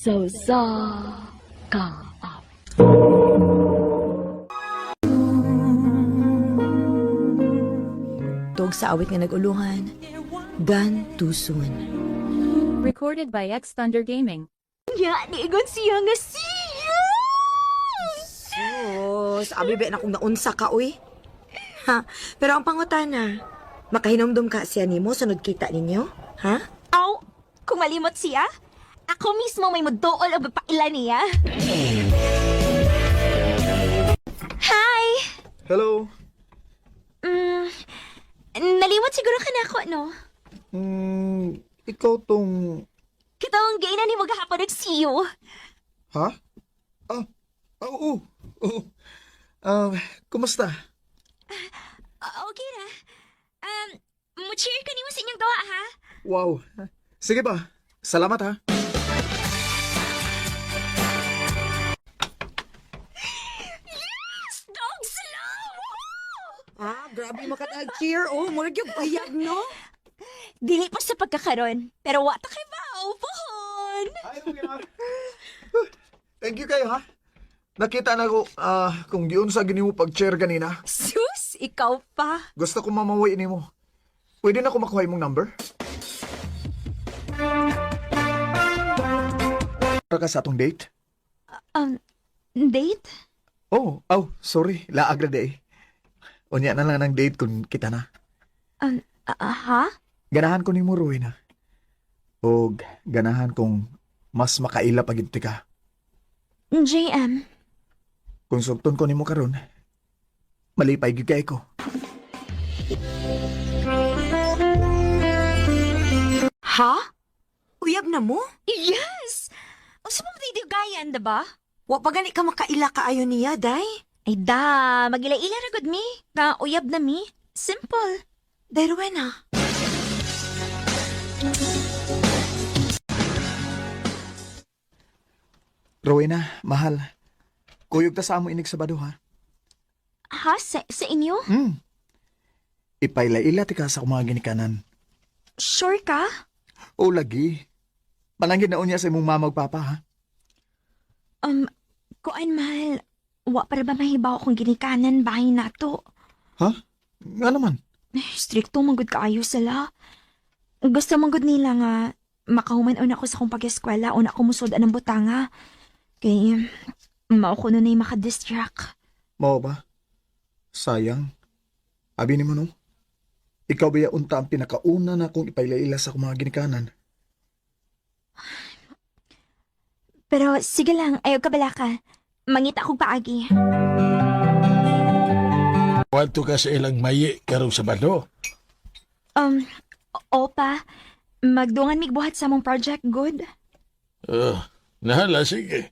Sa usa ka awit. Tog sa awit nga nag-uluhan, Gone Too Soon. Recorded by X Thunder Gaming. Nya, niingon siya nga siya! Sus, abi ba na kung naunsa ka, uy. Ha, pero ang pangutana, makahinomdom ka siya nimo sunod kita ninyo? Ha? Aw, kung malimot siya, ako mismo may mudool o paila niya. Hi! Hello. Nalimot siguro ka na ako, no? Ikaw tong... Kitong gay na ni mo gahapon nag-see you. Ha? Ah, ah, oo. Oo. Kumusta? Okay na. Mo-cheer ka nimo sa inyong gawa, ha? Wow. Sige ba? Salamat ha. Yes! Dog slow! Ah, grabe makatag-cheer. Oh, murag yung uyab, no? Dili pa sa pagkakaron, pero wa ta kay bao, pohon! Ay, okay na. Thank you kayo ha. Nakita na ko kung giun sa ginimo pag-chair ganina. Sus, ikaw pa. Gusto ko mamawi nimo. Pwede na ko makuha imong number? Para ka sa atong date? Date? Oh, oh, sorry. Laag na day. Unya na lang ng date kung kita na. Ha? Ganahan ko nimo Rowena. Og ganahan kong mas makaila pag ka. JM, Kung sugton ko nimo karon, malipay gyud kay ko. Ha? Uyab na mo? Yes! Usa mo gayan, diba? Wa pa gani ka makaila kaayo niya, day. Ay da, magila-ila ra gud mi. Ka uyab na mi. Simple. Day, Rowena. Rowena, mahal. Kuyog ta sa amo inig Sabado ha. Ha? Sa inyo? Ipayla-ila ti ka sa akong mga ginikanan. Sure ka? O lagi. Pananggid na unya sa imong mama ug papa ha. Kuan mahal, wa para ba mahibaw kung ginikanan bahay nato? Ha? Nga naman. Eh, strikto man gud kaayo sila. Gusto man gud nila nga makahuman una ko sa akong pag-eskwela, una ko musod anang butanga. Kay mao ko nun ay makadistract. Mao ba? Sayang. Abi nimo no. Ikaw ba unta ang pinakauna na akong ipayla-ila sa akong mga ginikanan? Pero sige lang, ayaw ka balaka. Mangita akong paagi. Kwanto ka sa ilang mayi karong Sabado. Um, opa, magdungan migbuhat sa mong project, good? Nahala, sige.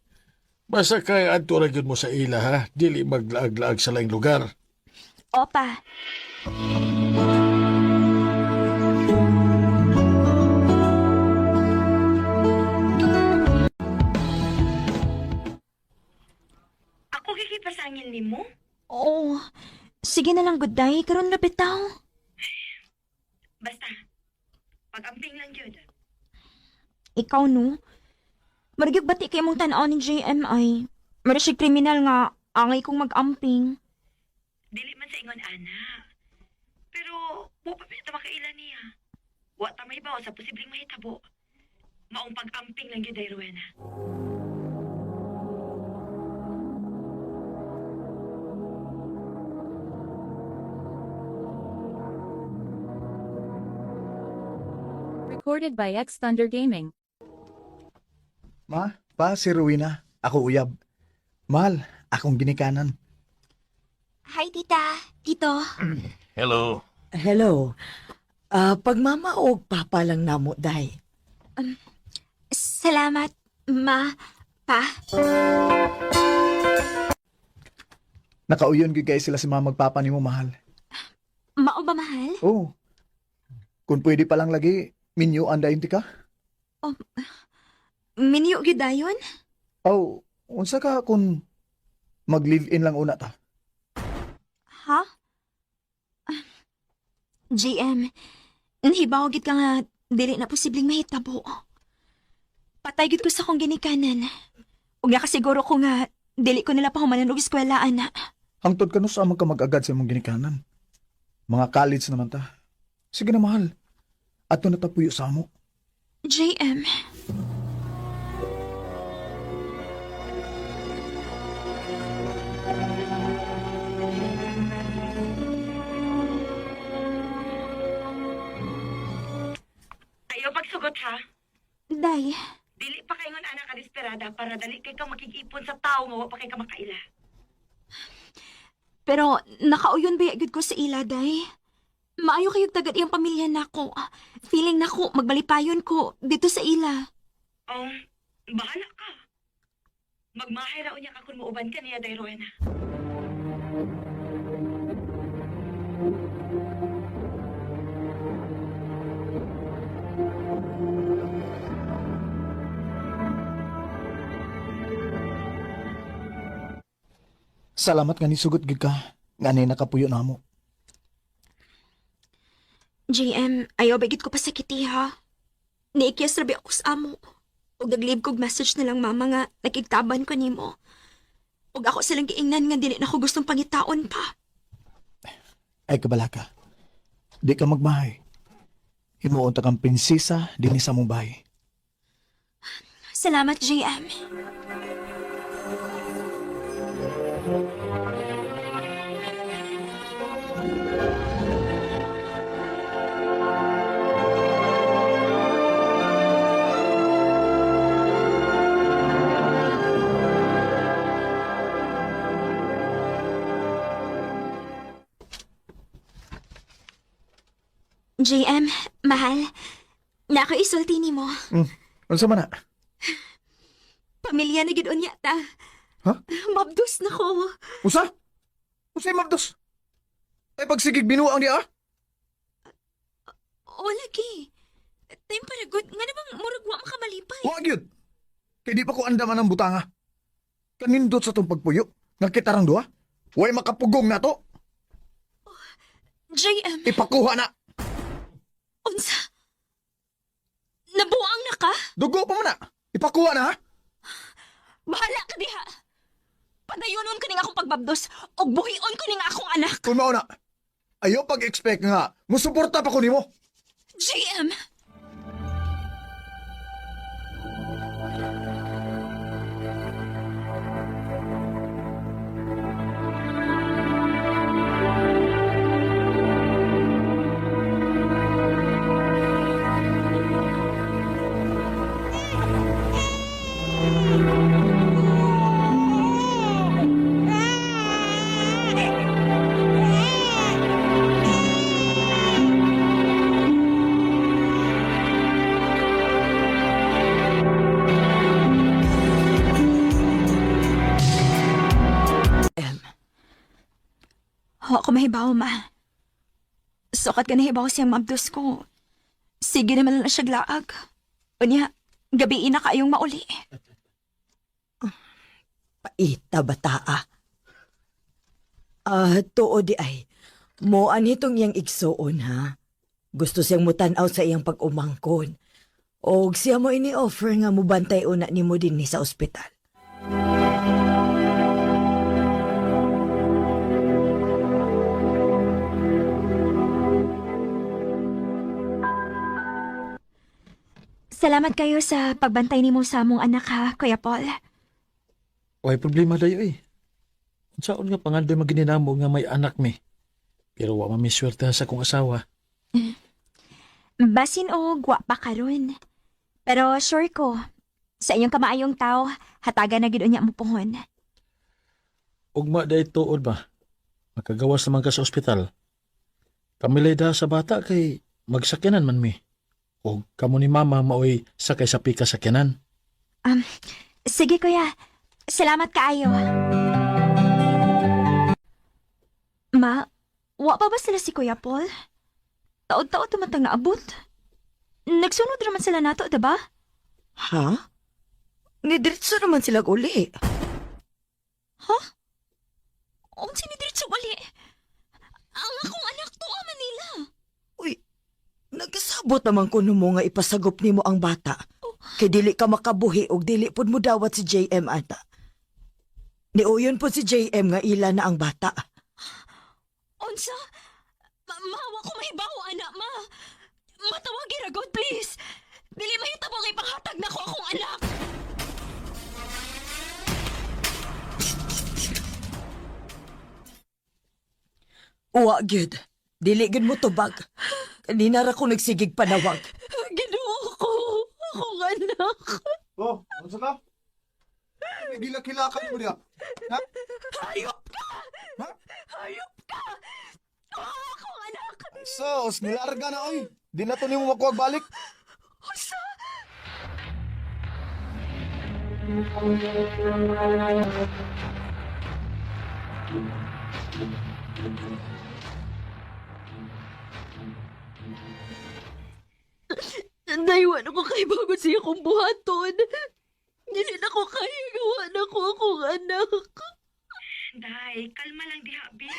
Basta kay adto ra gyud mo sa ila ha, dili maglaag-laag sa laing lugar. Opa. Ako kikipasangin nimo? Oo. Sige na lang, good day. Karon na bitaw. Basta, pag-amping lang yun. Ikaw, no? Marigyog bati kay mong tanaw ni JMI. Mara siya kriminal nga, angay kong mag-amping. Dili man sa ingon, ana. Pero, wa pa ta makaila niya. Wa ta mahibaw sa posibleng mahitabo. Maong pag-amping lang yun, day, Rowena. Recorded by X Thunder Gaming. Ma, pa si Rowena. Ako uyab. Mahal, akong ginikanan. Hi, tita. Tito. Hello. Hello. Ah, pagmama og papa lang namo, day. Salamat, ma, pa. Nakauyon gyud kay sila si mama magpapa nimo mahal. Mao ba, mahal? Oh. Kung pwede pa lang lagi, minyo andayon ti ka? Minyo gyud dayon? Oh, unsa ka kung mag-live-in lang una ta? Ha? Ah, GM, nahibaw gid ka nga dili na posibleng mahitabo. Patay gid ko sa akong ginikanan. Ug nakasiguro ko nga dili ko nila pahumanan og eskwela ana. Hangtod ka no sa amang ka mag-agad sa imong ginikanan. Mga college naman ta. Sige na mahal. Ato na tapuyo sa amo. JM. Ayaw pagsugot ha. Day, Dili pa kayo ana ka desperada para dali kay ka makig-ipon sa tao nga wa pa kay ka makaila. pero nakauyon ba gyud ko sa ila, Day? Maayo kayog tagad iyang pamilya nako. Feeling nako magbalipayon ko dito sa ila. Oh, bahala ka. Magmahay ra unya ka kung muuban ka niya, Day Rowena. Salamat nga nisugot gid ka. Nga nay nakapuyo na mo. JM, ayaw ba gid ko pasakiti ha? Niikyas rabi ako sa amo. Ug nag-leave kog message na lang mama nga nakigtaban ko nimo. Ug ako silang giingnan nga dili na ko gustong pangitaon pa. Ay kabala ka. Di ka magmahay. Himuon ta kang prinsesa dinhi sa mong bahay. Salamat, JM. JM, mahal. Nakaisulti nimo. Unsa man na? Pamilya na gid unya ta. Ha? Mabdos na ko. Usa? Usay mabdos? Ay pagsigig binuang di ah. O lagi. Time para good. Nga namang murag wa makamalipay. Wa gyud. Kay di pa ko andaman ang butanga. Kanindot sa tong pagpuyo. Nga kitarang duha. Way makapugong na to. JM, Ipakuha na. unsa? Nabuang na ka? Dugo pa man na. Ipakuha na ha. Bahala ka diha. Padayonon ko ning akong pagbabdos ug buhion ko ning akong anak. Kung mao na. Ayaw pag-expect nga. Musuporta pa ko nimo. JM! M. Wa ko mahibaw, ma. Sukat ka nahibaw siyang mabdos ko. Sige naman lang siya glaag. Unya, gabi na kayong mauli. Paita bataa. Ah, tuo di ay. Mo anitong iyang igsuon ha. Gusto siyang mutanaw sa iyang pag-umangkon. Og siya mo ini-offer nga mubantay una nimo dinhi sa ospital. Salamat kayo sa pagbantay nimo sa among anak ha, Kuya Paul. Way problema dayo eh. Unsaon nga pangandoy magininamo nga may anak mi. Pero wa man mi swerte sa akong asawa. Basin o wa pa karon. Pero sure ko, sa inyong kamaayong tao, hatagan na gid unya mo pohon. Ugma day tuod ba? Makagawas naman ka sa ospital. Kamilay da sa bata kay magsakyanan man mi. O kamo ni mama maoy sakay sa pika sakyanan. Sige kuya, salamat kaayo. Ma, wa pa ba sila si Kuya Paul? Taod-taod naman tang naabot. Nagsunod naman sila nato, diba? Ha? Nidiretso naman sila uli. Unsa ni diretso wali? Ang akong anak to ah, Manila. Uy, nagkasabot naman kuno mo nga ipasagop nimo ang bata. Kay dili ka makabuhi og dili pud mo dawat si JM ana. Niuyon po si JM nga ila na ang bata. Unsa? Ma, ma wa ko mahibaw, anak, ma. Matawagi ra God, please. Dili mahitabo kay panghatag na ko akong anak. Uwa gyud. Dili gyud mo tubag. Kanina ra ko nagsigig panawag. Ginoo ko! Akong anak! Oh, unsa ka? Gila-kilakan mo diha. Ha? Hayop ka! Ha? Hayop ka! Oh, akong anak! Sos, nilarga na oy. Di na to nimo makuha balik. Unsa? Naiwan ako kay bago siya kong buhaton. Dili na ko kaya gawa na ko akong anak. Day, kalma lang diha, bi.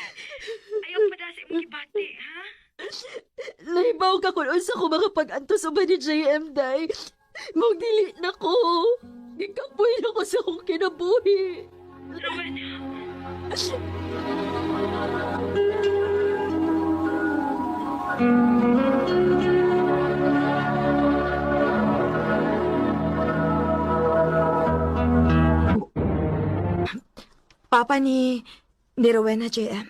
Ayaw pa da sa imong gibati, ha? Naibaw ka kung unsa ko makapag-antos uban ni JM, day. Mong dili na ko. Gikapoy na ko sa akong kinabuhi. Rowena, Papa ni Rowena JM.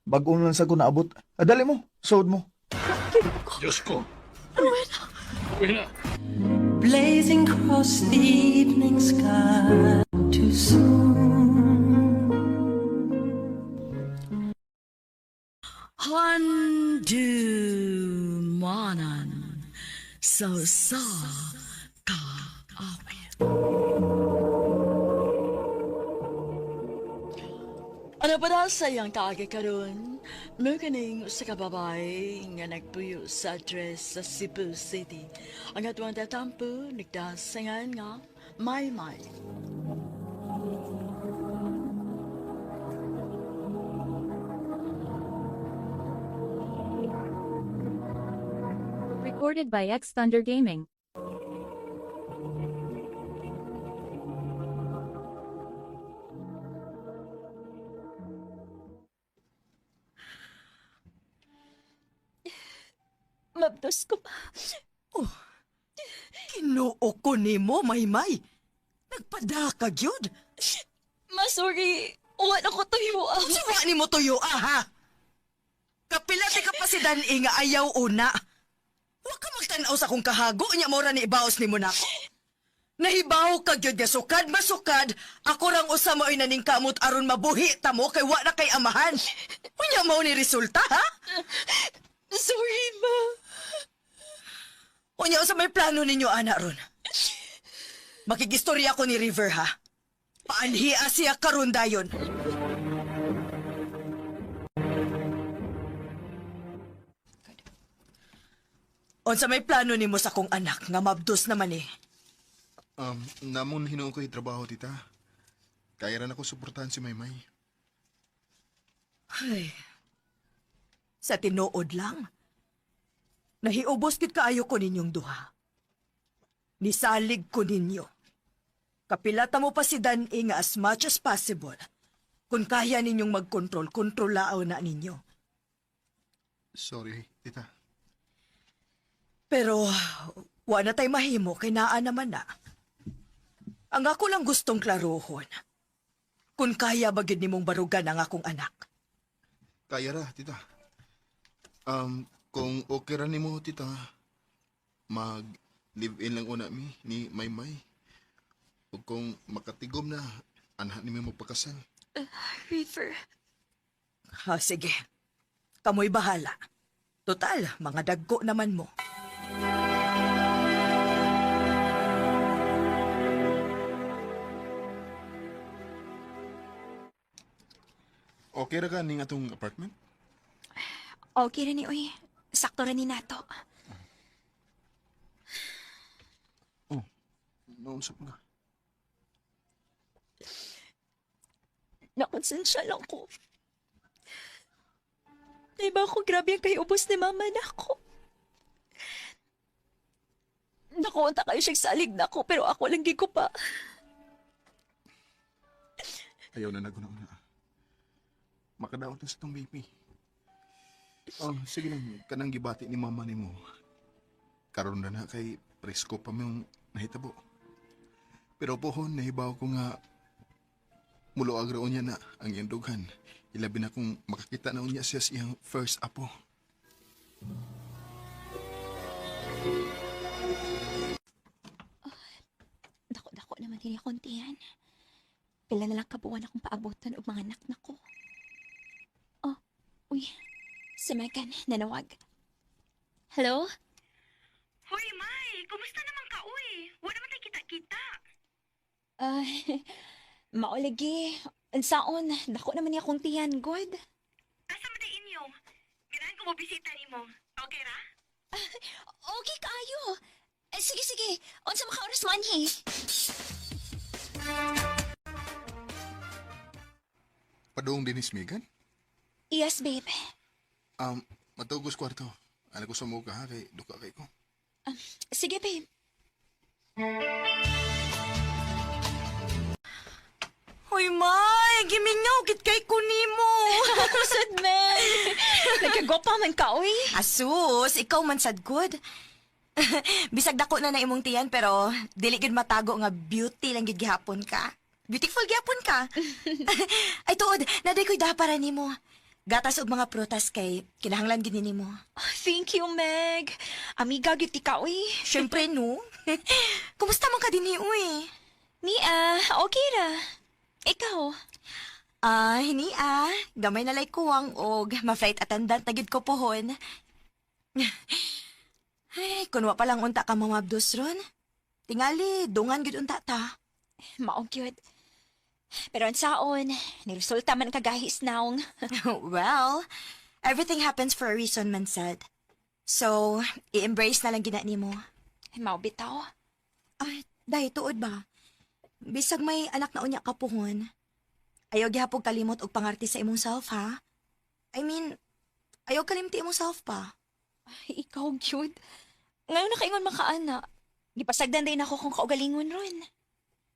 Bag-on lang sa ko naabot. Dali mo, suod mo. Diyos ko. Rowena. Blazing across the evening sky too soon. Handumanan so sa ka awit. Ano pa na sa iyang kaagi karon? Mukaning sa kababay nga nagpuyo sa address sa Cebu City. Ang atuang tatampo, nagdasangan nga, may-may. Recorded by X Thunder Gaming. Mabdos ko pa. Kinuo ko nimo, Maymay. Nagpadaka gyud. Ma, sorry. Uwan ako tuyo ah. Siwa nimo tuyo ah, ha? Kapila ti kapasidan nga ayaw una. Wa ka magtan-aw sa akong kahago nya mo ra ni ibaos nimo nako. Nahibaw ka gyud nga sukad masukad, ako rang usa maoy naningkamot aron mabuhi tamo kay wa na kay amahan. Unya mao ni resulta ha? Sorry, ma. Unya unsa may plano ninyo ana ron? Makigistorya ko ni River ha. Paanhia siya karon dayon. Unsa may plano nimo sa kong anak nga mabdos naman eh. Namon hinuon ko yung trabaho, tita. Kaya rin ako suportahan si Maymay. Ay. Sa tinuod lang. Nahiubos kit kaayo ko ninyong duha. Nisalig ko ninyo. Kapilata mo pa si Dan nga as much as possible. Kung kaya ninyong magkontrol, kontrolaaw na ninyo. Sorry, tita. Pero wa na tay mahimo kay naa naman na. Ang ako lang gustong klarohon. Kung kaya ba gyud nimong barugan ang akong anak. Kaya ra, tita. Kung okay ra nimo, tita, mag live-in lang una mi ni Maymay. O kung makatigom na, anak ni mi magpakasal. River. Ha, sige. Kamoy bahala. Total, mga dagko naman mo. Okay ra ka ning atong apartment? Okay ra ni, uy. Sakto ra ni nato. Oh, nausap nga. Nakonsensya lang ko. Di ba ako grabe ang kay ubos ni mama na ako? Naku, unta kayo siyang salig nako, pero ako lang ko pa. Ayaw na naguna-una. Makadaot na sa tong baby. Oh, sige lang, kanang gibati ni mama nimo. Karon na na kay presko pa mong nahitabo. Pero pohon nahibaw ko nga muluag ra unya na ang iyang dughan. Ilabi na kung makakita na unya siya sa iyang first apo. Dako-dako naman din akong tiyan. Pila na lang kabuwan akong paabotan og mga anak nako. Oh, uy. Si Megan, nanawag. Hello? Hoy, May! Kumusta naman ka, uy? Wala man tayo kita-kita. Ah, maulagi. Unsaon, dako naman niya akong tiyan, good. Asa man tayo inyo? Ganahan ko mo bisita nimo. Okay ra? Okay kaayo. Eh, sige, sige. Unsa maka oras manhi? Padung din ni Megan? Yes, babe. Matugos kwarto. Ano ko sa muka ha kay duka kay ko. Sige, babe. Hoy, May! Gimingaw, git kay ko nimo. Kusod, man. Nagkagwapa man ka, uy. Asus, ikaw man sad good. Bisag dako na na imong tiyan pero dili gid matago nga beauty lang gid gihapon ka. Beautiful gihapon ka. Ay tuod, naday ko'y para nimo. Gatas og mga prutas kay kinahanglan gid ni nimo. Oh, thank you, Meg. Amiga, gyud ti ka, uy. Syempre no. Kumusta man ka dinhi uy? Nia, okay ra. Ikaw? Ah, hini ah. Gamay na lay kuwang og ma-flight attendant na gid ko pohon. Ay, kunwa pa lang unta ka mamabdos ron. Tingali, dungan gid unta ta. Maong cute. Pero ang saon, niresulta man kagahis naong. Well, everything happens for a reason, man said. So, i-embrace na lang gina nimo. Mao bitaw. Ay, dahil tuod ba? Bisag may anak na unya ka puhon. Ayaw gihapog kalimot og pangarti sa imong self, ha? I mean, ayaw kalimti imong self pa. Ay, ikaw, cute. Ngayon nakaingon makaana. Gipasagdan din ako kung kaugalingon ron.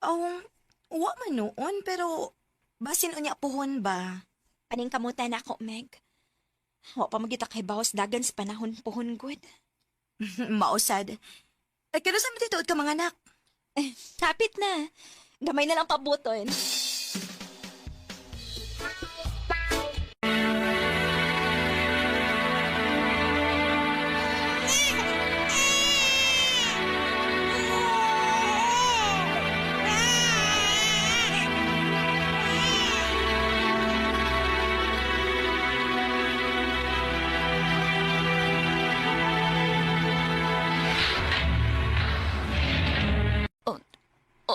Oh, wa man noon, pero basin unya puhon ba? Paning kamutan na ako, Meg. Wa pa magita kay bawas dagan sa panahon puhon good. Mausad. Ay, kano sa tuod ka mga anak? Eh, hapit na. Gamay na lang pabuton.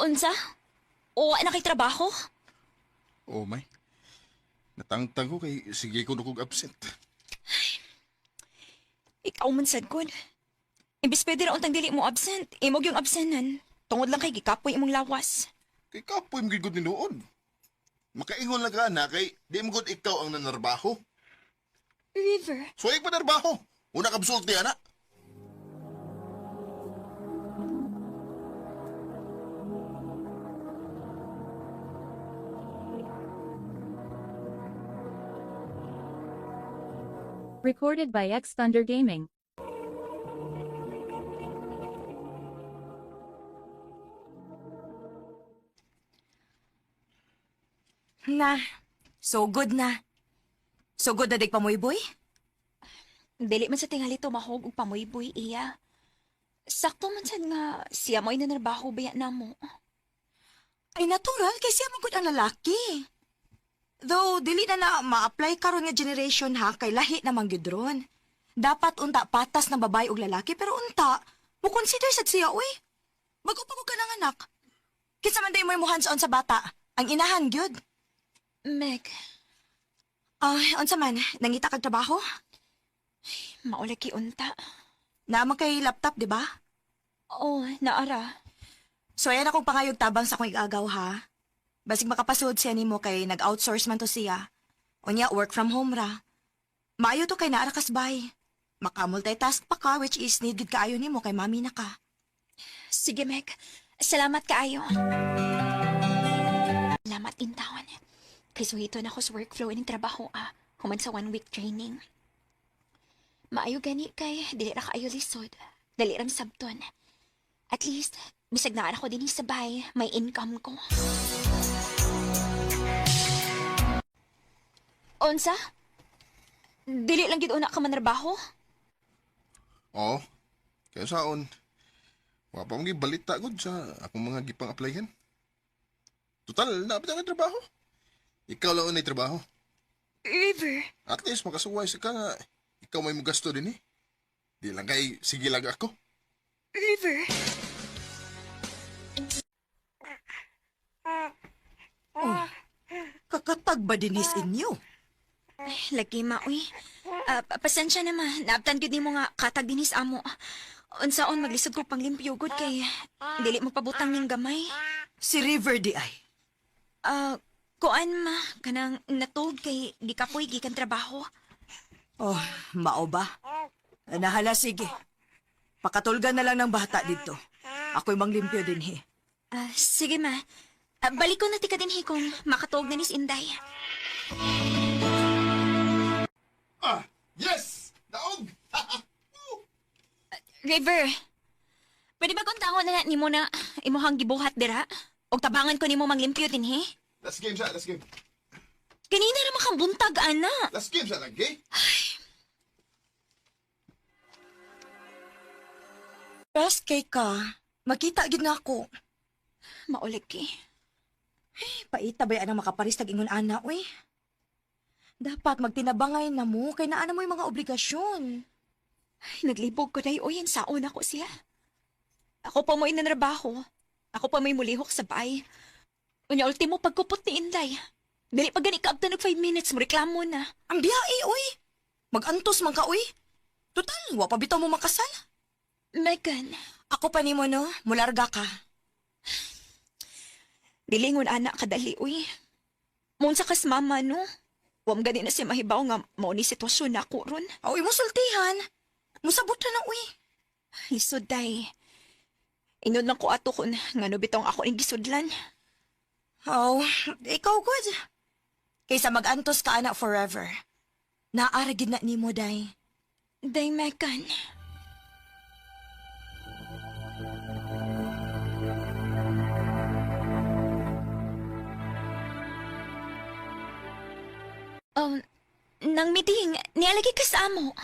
Unsa? O na kay trabaho? Oh, may. Natangtang ko kay sige ko nukog absent. Ikaw man sad kun. Imbis pwede ra untang dili mo absent, imog yung absenan. Tungod lang kay gikapoy imong lawas. Kay kapoy mo gid ni noon. Makaingon lang ka na kay di mo gud ikaw ang nanarbaho. River. Suway pa narbaho. Una ka absulti ana. Recorded by X Thunder Gaming. Na, so good na. So good na dig pamoy-boy? Dili man sa tingali tumahog og pamuyboy iya. Sakto man sad nga siya mo'y nanarbaho baya namo. Ay, natural kay siya magud ang lalaki. Though, dili na na ma-apply karon nga generation ha, kay lahi naman gyud ron. Dapat unta patas ng babae og lalaki, pero unta, mo consider sad siya, uy. Bago pa ko ka ng anak. Kinsa man day mo mo hands-on sa bata, ang inahan gyud. Meg, Ay, unsa man, nangita kag trabaho? maulagi unta. Naa man kay laptop, di ba? Oh, naara. So ayan akong pangayog tabang sa akong igagaw ha. Basig makapasud siya nimo kay nag-outsource man to siya. Unya, work from home ra. Maayo to kay naara kasbay. Maka-multitask pa ka which is need gid kaayo nimo kay mami na ka. Sige, Meg. Salamat kaayo. Salamat in town. Kay suhito na ako sa workflow ining trabaho ah. Human sa 1 week training. Maayo gani kay dili ra kaayo lisod. Dali ram sabton. At least, bisag naa ako dinhi sa bay, may income ko. Unsa? Dili lang gid una ka manrabaho? Oo. Kaya saon, wa pa mong balita gud sa akong mga gipang applyan. Total, napit ang trabaho. Ikaw lang ang trabaho. River. At least makasuway sa ka nga. Ikaw may mugasto din eh. Di lang kay sige lang ako. River. Kakatag ba dinis inyo? Ay, lagi ma, uy. Ah, pasensya na ma. Naabtan gyud nimo nga katag dinis amo. Unsaon maglisod ko panglimpyo gud kay dili mo pabutang ning gamay. Si River di ay. Ah, kuan ma, kanang natug kay gikapoy gikan trabaho. Oh, mao ba? Nahala, sige. Pakatulgan na lang ng bata dito. Ako'y manglimpyo dinhi. Ah, sige ma. Ah, balik ko na tika dinhi kung makatuog na ni si Inday. Ah! Yes! Daog! River, pwede ba kung tango na nimo na imuhang gibuhat dira? Og tabangan ko nimo manglimpyo dinhi? Last game sa, last game. Kanina ra makang buntag ana. Last game sa lagi. Best kay ka. Makita gid na ako. Maulig ki. Paita ba ang makaparis tag ingon ana, uy? Dapat magtinabangay na mo kay naa na mo yung mga obligasyon. Ay, naglibog ko day oy, saon ako siya. Ako pa mo'y nanrabaho. Ako pa mo'y mulihok sa bay. Unya ultimo pagkupot ni Inday. Dili pa gani kaabtan og 5 minutes mo reklamo na. Ang biyae, uy. Magantos man ka, uy. Total, wa pa bitaw mo makasal. Megan, Ako pa nimo no, mularga ka. dilingon ana kadali uy. Munsa kas mama no. Wam gani na siya mahibaw nga mao ni sitwasyon nako ron. Aw, imo sultihan. Musabot na na, uy. Lisod day. Inod lang ko ato kun ngano bitong ako ning gisudlan. Aw, ikaw good. Kaysa magantos ka ana forever. Naara gid na nimo, day. Day Megan. Um, nang meeting, nialagi ka sa amo.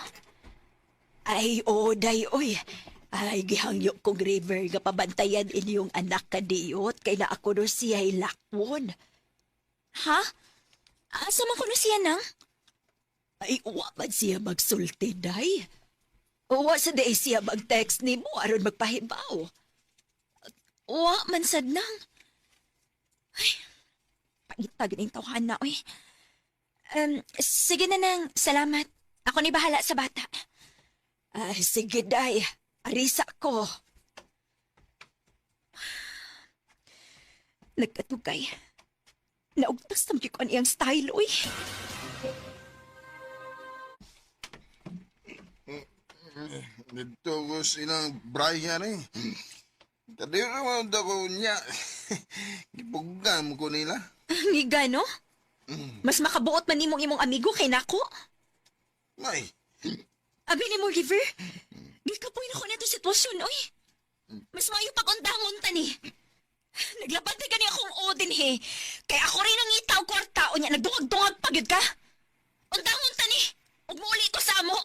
Ay, oo, day, oy. Ay, gihangyo kong River nga pabantayan inyong anak kadiyot kay na ako no siya lakwon. Ha? Asa man kuno siya nang? Ay, uwa man siya magsulti, day. Uwa sa day siya mag-text nimo aron magpahibaw. Wa man sad nang. Ay, paitag ning tawhan na, oy. Sige na nang, salamat. Ako ni bahala sa bata. Ay, sige, day. Arisa ko. Nagkatugay. Naugtas na ko ang iyang style, oy. Dito ko silang Brian eh. Kadiro mo daw niya. Gipugam ko nila. Ngiga, no? Mas makabuot man nimong imong amigo kay nako. May, Abi ni mo, River. Gikapoy na ko na sitwasyon, oy. Mas maayo pag undangon ta ni. Naglabante gani akong odin, he. Kaya ako rin ang itaw kwarta o niya, nagdungag-dungag pa gyud ka. Undangon ta ni. Ug muuli ko sa amo.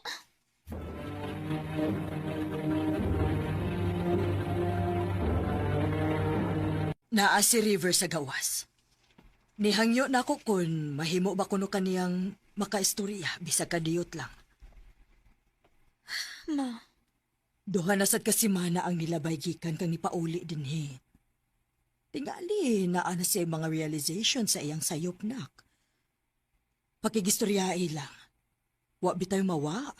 Naa si River sa gawas. Nihangyo na ako kun mahimo ba kuno kaniyang makaistorya bisag kadiyot lang. Ma, Duha na sad ka semana ang nilabay gikan kang nipauli dinhi. Tingali naa na siya mga realization sa iyang sayop nak. Pakigistoryae lang. Wa bitay mawa.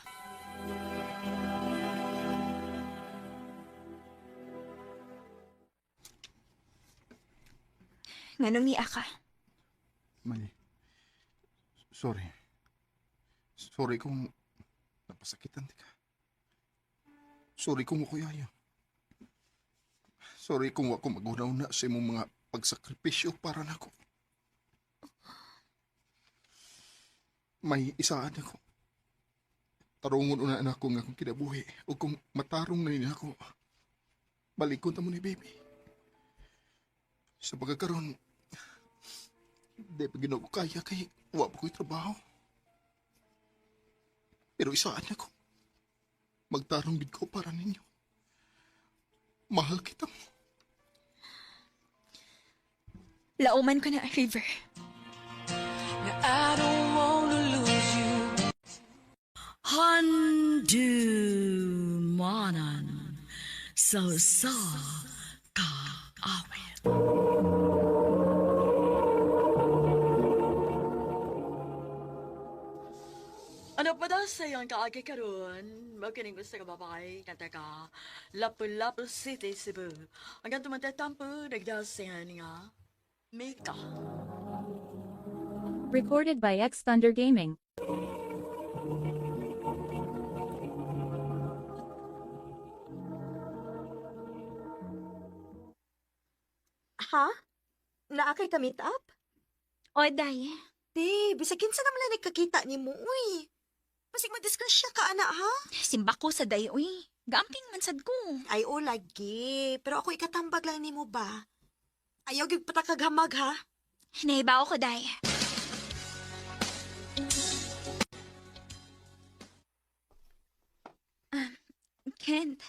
nganong niya ka? May. Sorry. Sorry kung napasakitan ka. Sorry kung ako yayo. Sorry kung wa ko magunaw na sa imong mga pagsakripisyo para nako. May isaan ako. Tarungon una na ako nga akong kinabuhi o kung matarong na nila ako, balikon ta mo ni baby. Sa pagkakaroon, di pa ginoo ko kaya kay wa pa ko'y trabaho. Pero isaan ako. Magtarong gid ko para ninyo. Mahal kita mo. Lauman ko na, River. I don't wanna lose you. Handumanan sa usa ka awit. Ano pa daw sa iyong kaagi karon? Mao kining usa ka babae nga taga Lapu-Lapu City, Cebu. Ang kanto man tatampo nagdasingan nga Mika. Recorded by X Thunder Gaming. Ha? Naa kay ka meet up? O, day. Te, bisag kinsa naman lang nagkakita nimo, uy. Basig madisgrasya ka, ana, ha? Simba ko sa day, uy. Gaamping man sad ko. Ay, o lagi. Pero ako ikatambag lang nimo ba? Ayaw gyud patakaghamag, ha? Nahibaw ko, day. Ah, Kent,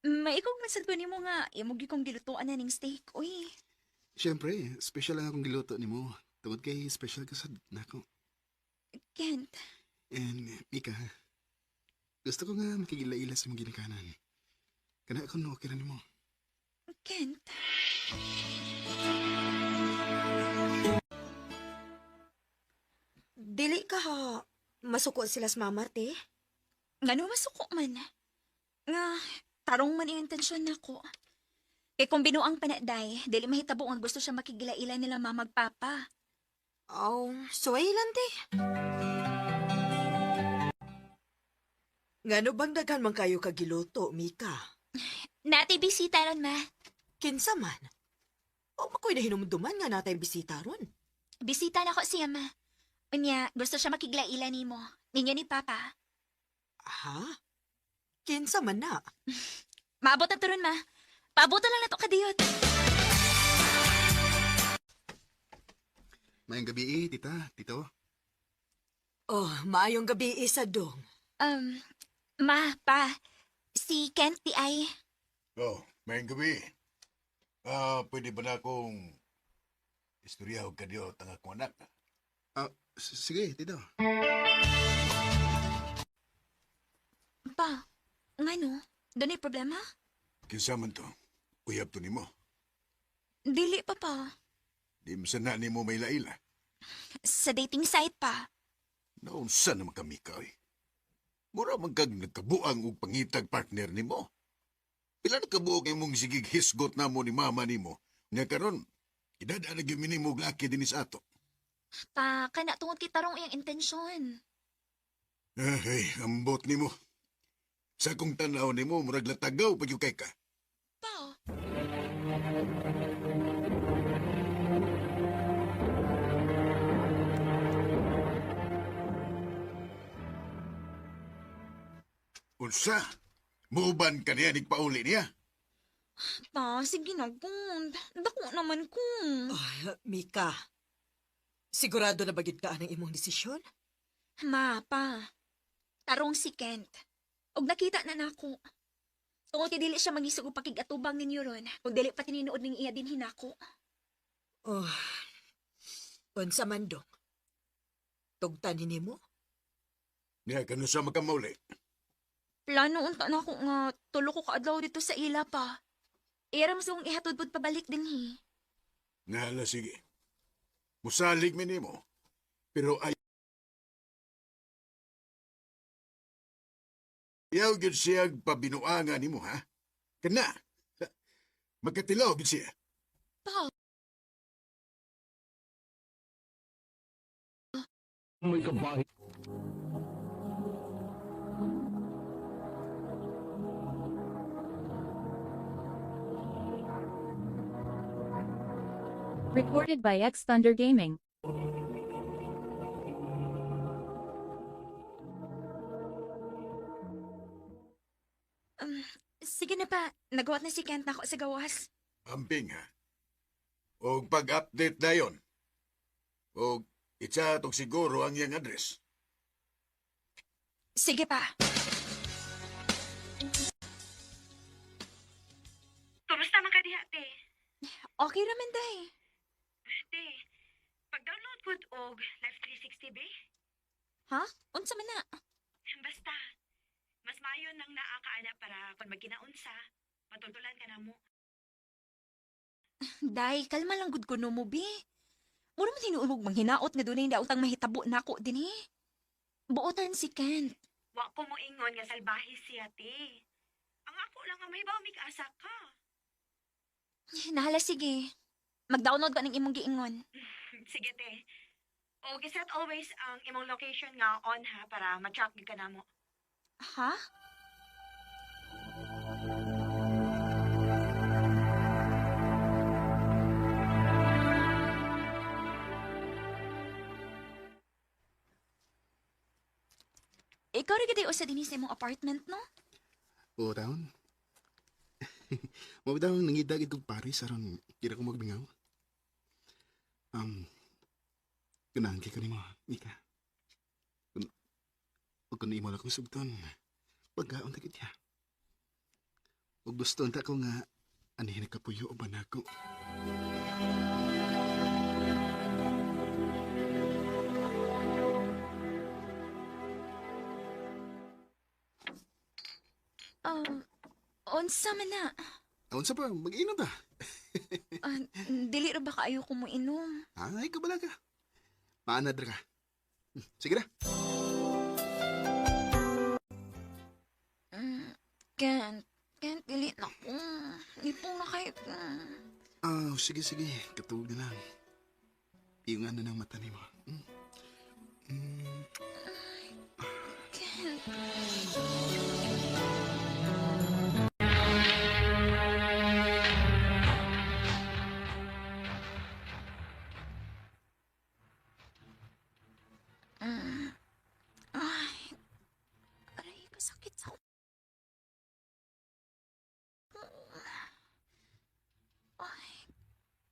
maikog man sad ko nimo nga imo gyud kong gilutuan na ning steak, uy. Siyempre, special lang akong giluto nimo. Tungod kay special ka sad nako. Kent, And Mika, gusto ko nga makigila-ila sa imong ginikanan. Kana ako no, okay ra nimo. Kent. Dili ka, ha? Masuko sila sa mama, te. Ngano masuko man. Nga, tarong man iyang intensyon nako. Kay kung binuang panaday, dili mahitabo ang gusto siya makigila-ila nila mamagpapa. Oh, suway lang, te. Ngano bang daghan man kayo kagiluto, Mika? Nati bisita ron, ma. Kinsa man. O makoy na hinumduman nga natay bisita ron. Bisita na ko siya, ma. Unya, gusto siya makiglaila nimo. Ninyo ni Papa. Ha? Kinsa man na? Maabot na to ron, ma. Paabutan lang na to kadiyot. Mayang gabi eh, tita, tito. Oh, maayong gabi isa dong. Um, ma, pa, si Kent di ay. Oh, mayang gabi. Ah, pwede ba na akong istorya og kadyo tanga akong anak? Ah, sige, tito. Pa, ngano? Doon ay problema? Kinsa man to? Uyab to nimo. Dili pa pa. Di man sana nimo may laila. Sa dating site pa. Naunsa naman kami ka eh. Mura man kag nagkabuang og pangitag partner nimo. Pila na kabuok imong sigig hisgot namo ni mama nimo. Nga karon, idadaan na gyud mi nimo og laki dinhi sa ato. Pa, kana tungod kay tarong iyang intensyon. Ay, ambot nimo. Sa akong tan-aw nimo, murag latagaw pag kay ka. Pa, Unsa? Muuban ka niya, nigpauli niya. pa, sige na, Gund. Dako naman ko. Ay, Mika. Sigurado na ba gyud ka ang imong desisyon? Ma, pa. Tarong si Kent. Og nakita na nako. Tungod kay dili siya mangisog og pakigatubang ninyo ron, kung dili pa tinuod ning iya din hinako. Oh. Unsa man dong? Tugtan nimo? Niya, kanu sa makamauli. Plano unta na ako nga tulo ko kaadlaw dito sa ila pa. Iya ra mas kong ihatod pud pabalik dinhi. Nga sige. Musalig mi nimo. Pero ay Yaw gyud siya pabinuanga nimo ha. Kana. Magkatilaw gyud siya. Pa, Recorded by X Thunder Gaming. Um, Sige na pa, nagawat na si Kent na ako sa gawas. Amping ha. Og pag-update dayon. Og itsa tog siguro ang iyang address. Sige pa. Kumusta man ka diha, te? Okay raman, day. Te, pag-download ko og Life 360 be? Ha? Unsa man na? Basta, mas maayo nang naa ka ana para kung magkinaunsa, matultulan ka na mo. Day, kalma lang gud kuno mo, bi. Mura man tinuod manghinaot nga dunay daotang mahitabo nako dinhi. Buotan si Kent. Wa ko mo ingon nga salbahe siya, te. Ang ako lang ang mahibaw asa ka. Nahala, sige. Mag-download ka ng imong giingon. Sige, te. O giset always ang imong location nga on ha para ma-track gyud ka namo. Ha? Ikaw rin gid usa dinhi sa imong apartment, no? Oo, taon. Mao daw nangidagit kong Paris aron kira ko magbingaw. Um, ganahan kay ko nimo, Mika. Kun ug kun imo lang akong sugton, pagkaon ta gid ya. Ug gusto unta ko nga anihin nagkapuyo uban nako. Um, unsa man na? Unsa pa, mag-inom ta. Ah, dili ra ba kaayo ko mo inom? Ay, kabala ka. Maanad ra ka. Sige na. Mm, Kent, Kent, dili na ko. Ipong na kayo. Ah, sige, sige. Katulog na lang. Iyong ano ng mata nimo. Kent. Ay, aray, kasakit sa Ay,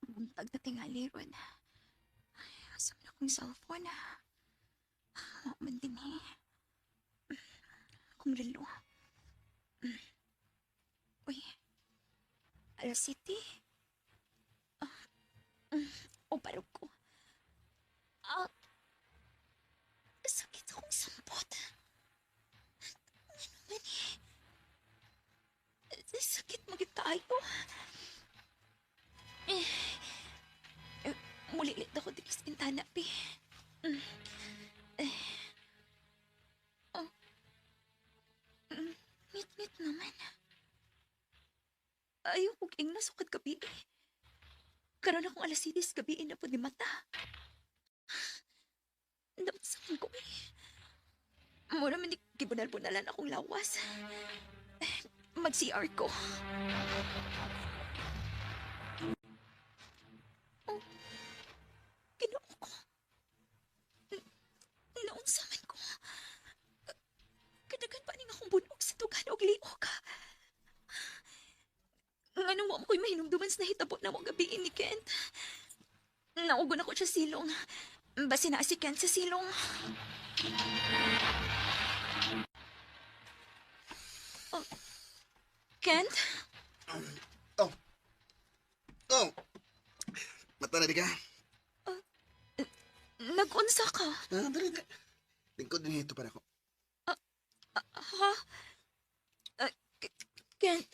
buntag na tingali ron. Ay, asa man akong cellphone ah. Wa man din eh. Akong relo. Uy, alas city. O, parog ko. Ah, sakit akong sampot. Ano man eh? Sakit magit tayo. Eh, eh, mulilit ako din sa bintana, pi. Eh. Oh. Ngit-ngit naman. Ayaw kong ingna sukad gabi. Karon akong alas 6 gabi na po ni mata. Dapat sa ko eh. Mura man di gibunal-bunalan akong lawas. Eh, mag-CR ko. Oh, Ginoo ko. Naunsa man ko. Kadagan pa ning akong bunog sa tugan og liog. Nganong wa mo ko'y mahinumduman sa nahitabo na mo gabiin ni Kent. Naugon ako sa silong. Basi na si Kent sa silong. Oh, Kent? Oh. Oh. Mata na di ka. Nag-unsa ka? Ah, dali, dali. Lingkod din ito para ko. Ha? Ah, Kent,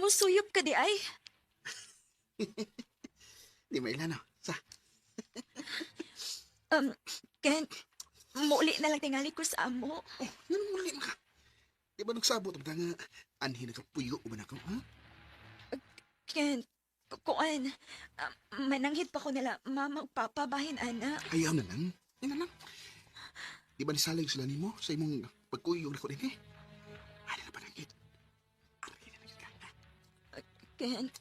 musuyop ka di ay? Di mailano. Sa. Kent, muuli na lang tingali ko sa amo. Oh, yun muli ka. Di ba nagsabot ang nga anhin nagkapuyo uban ako, ha? Kent, kuan, ah, mananghid pa ko nila, mama ug papa, bahin ana. Ayaw na lang. Yan na lang. Di ba nisalig sila nimo sa imong pagkuyog na ko din eh? Ano na panangit? Ano na ka? Kent,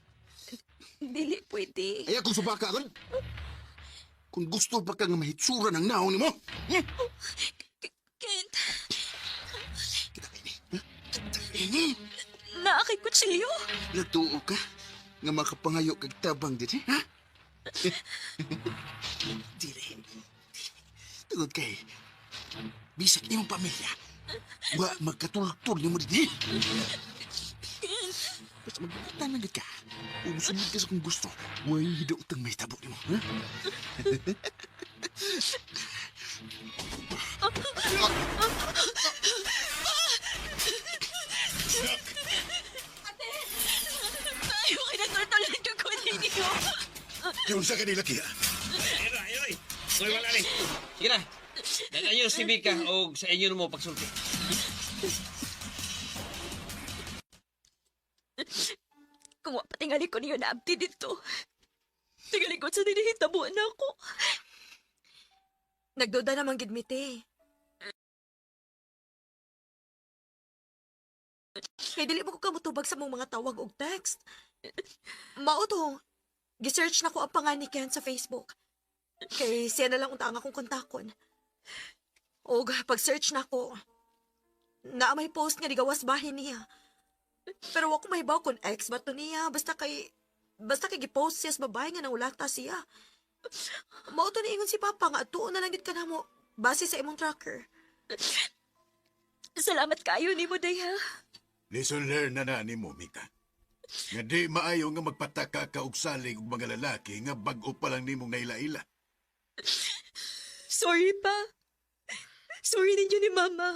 Dili pwede. Ay, akong subaka kon. Kung gusto pa ka nga mahitsura ng naong nimo. Kent, Kita kini. Ha? Kita kini. naa kay kutsilyo. Natuo ka nga makapangayo kag tabang diri, ha? Dili. Tungod kay bisag imong pamilya, wa magkatultol nimo diri. Basta magbutan lang gid ka. Ug musunod ka sa kung gusto, way hidaotang mahitabo nimo, ha? Ayaw kinatultulan ka ko ninyo. Yung sa kanila kiya. Uy, wala ni. Sige na. Dala niyo si Mika o sa inyo mo pagsulti. Kung wa patingali ko niyo naabti dito. Tingali ko sa dinihitabo na ako. Nagduda naman gid mite. Kay dili mo ko kamutubag sa mong mga tawag og text. Mao to. Gisearch na ko ang pangan ni Ken sa Facebook. Kay siya na lang unta ang akong kontakon. Og pag-search na ko, naa may post nga nigawas bahin niya. Pero wa ko mahibaw kung ex ba to niya. Basta kay gipost siya sa babae nga nangulata siya. Mao to niingon si Papa nga atuon na lang gid ka namo base sa imong tracker. Salamat kayo nimo day ha. Lesson learned na na nimo, Mika. Nga di maayo nga magpataka ka og salig og mga lalaki nga bag-o pa lang nimong naila-ila. Sorry pa. Sorry ninyo ni Mama.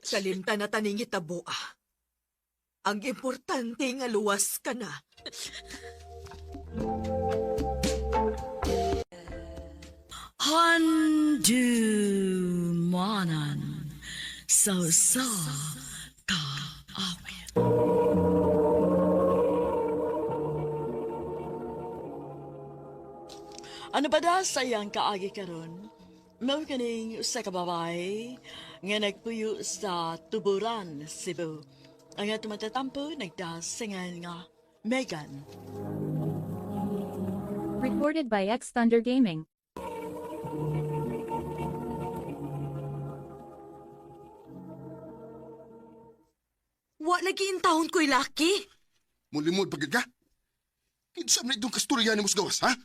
Salimta na taning hitabo ah. Ang importante nga luwas ka na. Handumanan sa usa ka awit. Ano ba da sa iyang kaagi karon? Mao kaning usa ka babae nga nagpuyo sa Tuburan, Cebu. Ang atong matatampo nagdasingan nga Megan. Recorded by X Thunder Gaming. Wa lagi in taon ko'y laki. Mulimod pagid ka? Kinsa man itong kasturya nimo sa gawas, ha?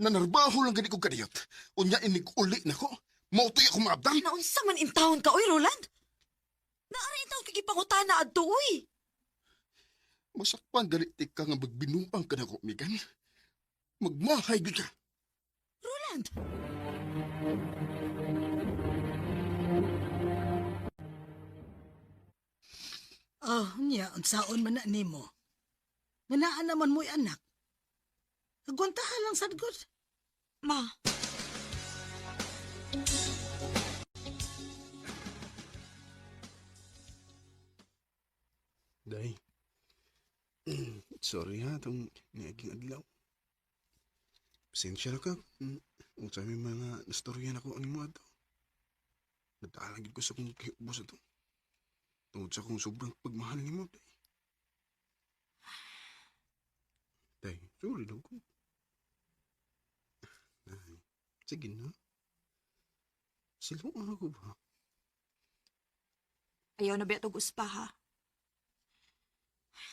Nanarbaho lang gani kong kadiyot. Unya inig uli na ko. Mautoy ako maabdam. Naunsa man in taon ka oy Roland? Naara in taon kay gipangutana adto oy. Masakpan gali ti ka nga magbinuang ka na ko, Megan. Magmahay gid ka. Roland. Oh, niya, unsaon man na nimo. Nga naa naman mo'y anak. Agwantahan lang sad gud. Ma, Day. Sorry ha, itong niaging adlaw. Pasensya na ka. Unsa may mga nastorya na ko ang imo ato. Nagdaalang gid ko sa kong kiubos ato. Tungod sa kong sobrang pagmahal nimo, Day. Day, sorry daw ko. Day, sige na. Siluan ako ba? ayaw na ba itong uspa ha?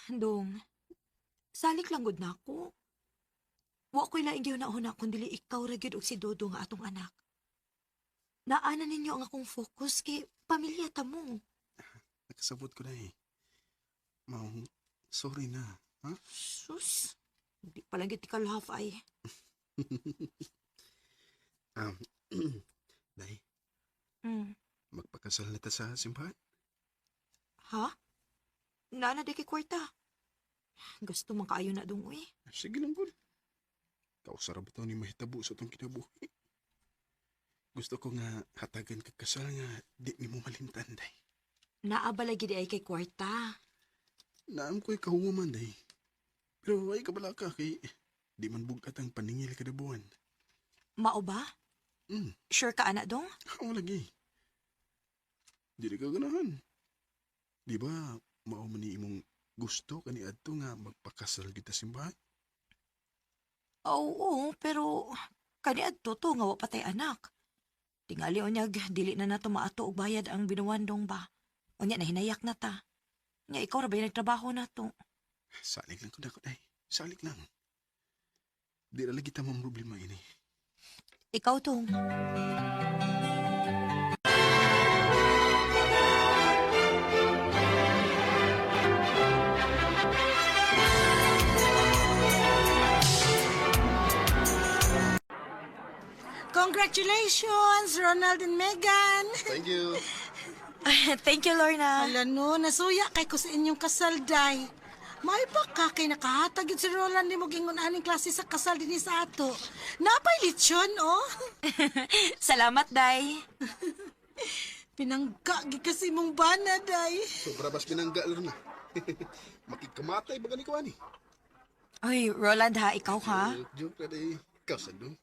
Dong, salik lang gud na ako. Wa ko'y laing gihuna-huna kun dili ikaw ra gyud og si Dodo nga atong anak. Naana ninyo ang akong focus kay pamilya ta mo. Nakasabot ko na eh. Mau, sorry na. Ha? Sus, hindi pa lang gyud ka love ay. Um, Day, magpakasal na ta sa simbahan. Ha? Naana di kay kwarta. Gusto man kaayo na dong uy. Sige lang, good. Kausara ba ni mahitabo sa itong kinabuhi? Gusto ko nga hatagan kag kasal nga di nimo malimtan, day. Naa ba lagi di ay kay kwarta? Naam ko'y kahuman, day. Pero ay kabala ka kay di man bugat ang paningil kada buwan. Mao ba? Sure ka ana dong? Ako lagi. Dili ka ganahan. Di ba, mao man ni imong Gusto ka ni adto nga magpakasal kita simbahan? Oo, pero kaniadto to nga wa patay anak. Tingali unyag dili na nato maato og bayad ang binuwandong ba. Unya nahinayak na ta. Nya ikaw ra ba yung nagtrabaho nato? Salig lang ko na ko, day. Salig lang. Di ra lagi tamang problema ini. Ikaw tong. Congratulations, Ronald and Megan. Thank you. Thank you, Lorna. Ala no, nasuya kay ko sa inyong kasal, day. May pa ka kay nakahatag yun si Roland ni mo gingon aning klase sa kasal dinhi sa ato. Napay lechon, oh. Salamat, Day. Pinangga gid kasi mong bana, day. Sobra bas binangga na. Makikamatay ba gani ko ani? Oy, Roland ha, ikaw ha? Joke, joke ra day. Ikaw sa dong.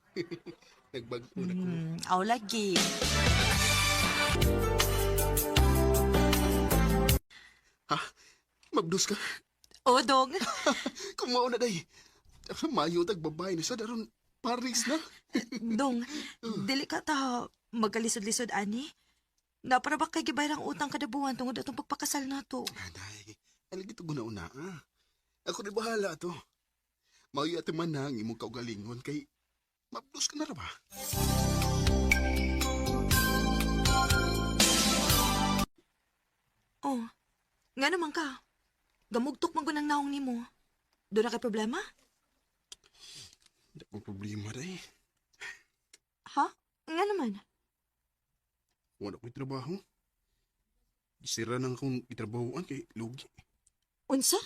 Nagbag-o na ko. Aw lagi. Ha? Mabdos ka? O, dong. Kung mao na day. Mayo tag babae na sa daron Paris na. Dong, dili ka ta magkalisod-lisod ani. Napara ba kay gibayar ang utang kada buwan tungod atong pagpakasal nato? Aday, alagi to guna-una ah. Ako di bahala to. Mayo ate man na ang imong kaugalingon kay mabdos ka na ra ba? Oh, nga naman ka. Gamugtok man gunang naong nimo. Doon na kay problema? Di ko problema day. Ha? Nga naman. Wala ko'y trabaho. Gisira nang akong itrabahoan kay lugi. Unsa?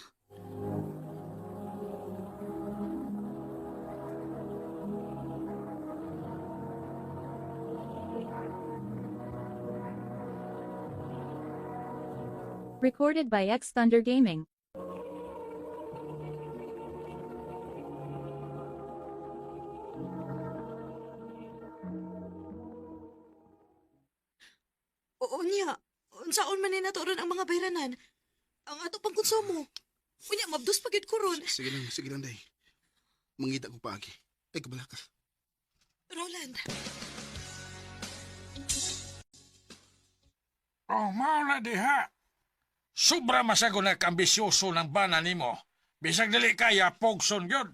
Recorded by X Thunder Gaming. Oo niya. Unsaon man ni nato ron ang mga bayranan? Ang ato pang konsumo. Unya, mabdos pagid ko ron. Sige lang day. Mangita ko paagi. Ay, kabala ka. Roland. Oh, mao na diha. Sobra masago na ambisyoso ng bana nimo. Bisag dili kaya pogson gyud.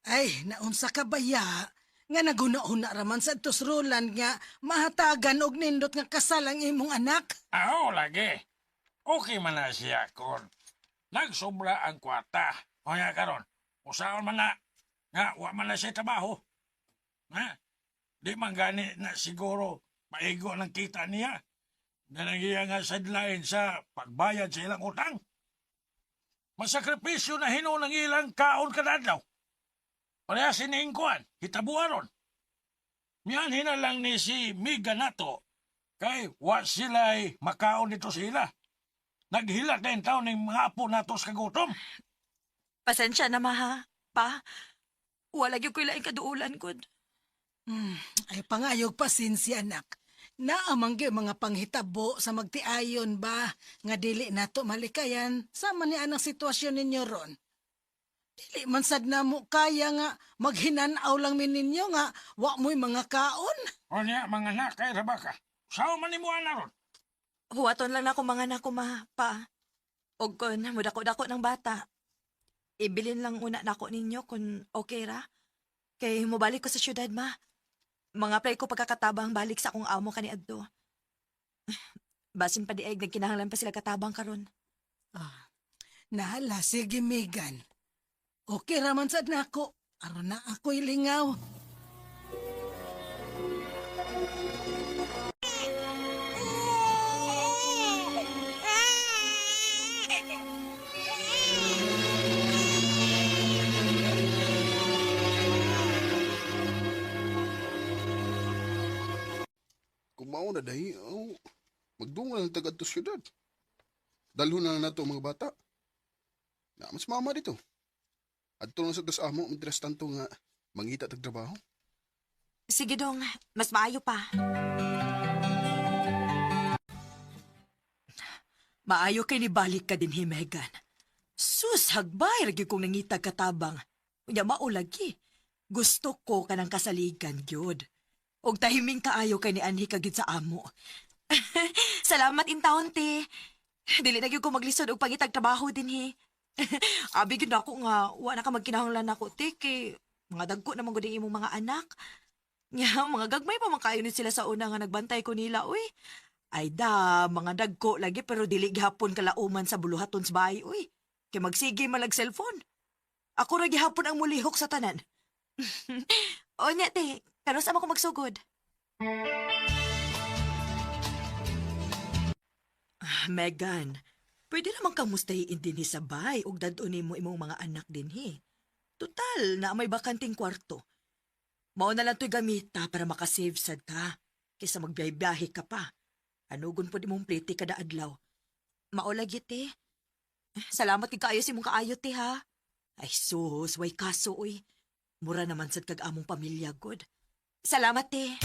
Ay, naunsa ka ba ya? Nga naguna-una raman sa tos Roland nga mahatagan og nindot nga kasal ang imong anak. Aho lagi. Okay man na siya kon. Nagsobra ang kwarta. O nga karon, usaon man na nga wa man na siya trabaho. Ha? Di man gani na siguro maigo ng kita niya. Nanagiya nga sideline sa pagbayad sa ilang utang. Masakripisyo na hinuon ang ilang kaon kada adlaw. Pareha siningkuan, hitabuaron. Miyan hina lang ni si Miga nato kay wa sila'y makaon nito sila. Naghilat na yung taon ng mga apo nato sa kagutom. Pasensya na maha. Pa, wala gyud ko'y laing kaduulan gud. Ay pangayog pasensya anak. Naamang gyud mga panghitabo sa magtiayon ba nga dili nato malikayan sama ni anang sitwasyon ninyo ron. Dili man sad namo kaya nga maghinanaw lang mi ninyo nga wa mo'y mga kaon. O niya, mga anak, kay Rabaka. Sao man ni mo ana ron? Huwaton lang nako mga nako ma, pa. Og kun mudako-dako ng bata. Ibilin lang una nako ninyo kung okay ra. Kay mobalik ko sa syudad ma. Mga play ko pagkakatabang balik sa akong amo kaniadto. Basin pa di ay nagkinahanglan pa sila katabang karon. Ah, nahala sige Megan. Okay raman sad nako. Aron na ako'y lingaw. Kung mao na day, oh, magdungan ang tagad to syudad. Dalhon na lang nato ang mga bata. Na mas mama dito. Adto lang sa tas amo, mientras tanto nga mangita tag trabaho. Sige dong, mas maayo pa. Maayo kay nibalik ka din, Megan. Sus, hagbay, ra gyud kong nangitag katabang. Unya mao lagi. Gusto ko kanang kasaligan gyud. Og tahiming kaayo kay nianhi ka gyud sa amo. Salamat intawon te. Dili na gyud ko maglisod og pangitag trabaho dinhi. Abi gyud nako nga wa na ka magkinahanglan nako te kay mga dagko naman gud ang imong mga anak. Nya, mga gagmay pa man kaayo ni sila sa una nga nagbantay ko nila, uy. Ay da, mga dagko lagi pero dili gihapon kalauman sa buluhaton sa bahay, uy. Kay magsige man lag cellphone. Ako ra gihapon ang mulihok sa tanan. O nya te, karon sa ko magsugod. Ah, Megan, pwede naman kamustahiin dinhi sa bay ug dad-on nimo imong mga anak dinhi. Total, na may bakanting kwarto. Mao na lang to'y gamita para makasave sad ka kaysa magbiyahe-biyahe ka pa. Anugon pod imong plete kada adlaw. Mao lagi te. Salamat kay kaayo sa imong kaayo te ha. Ay sus, way kaso oy. Mura naman sad kag among pamilya god. Salamat te.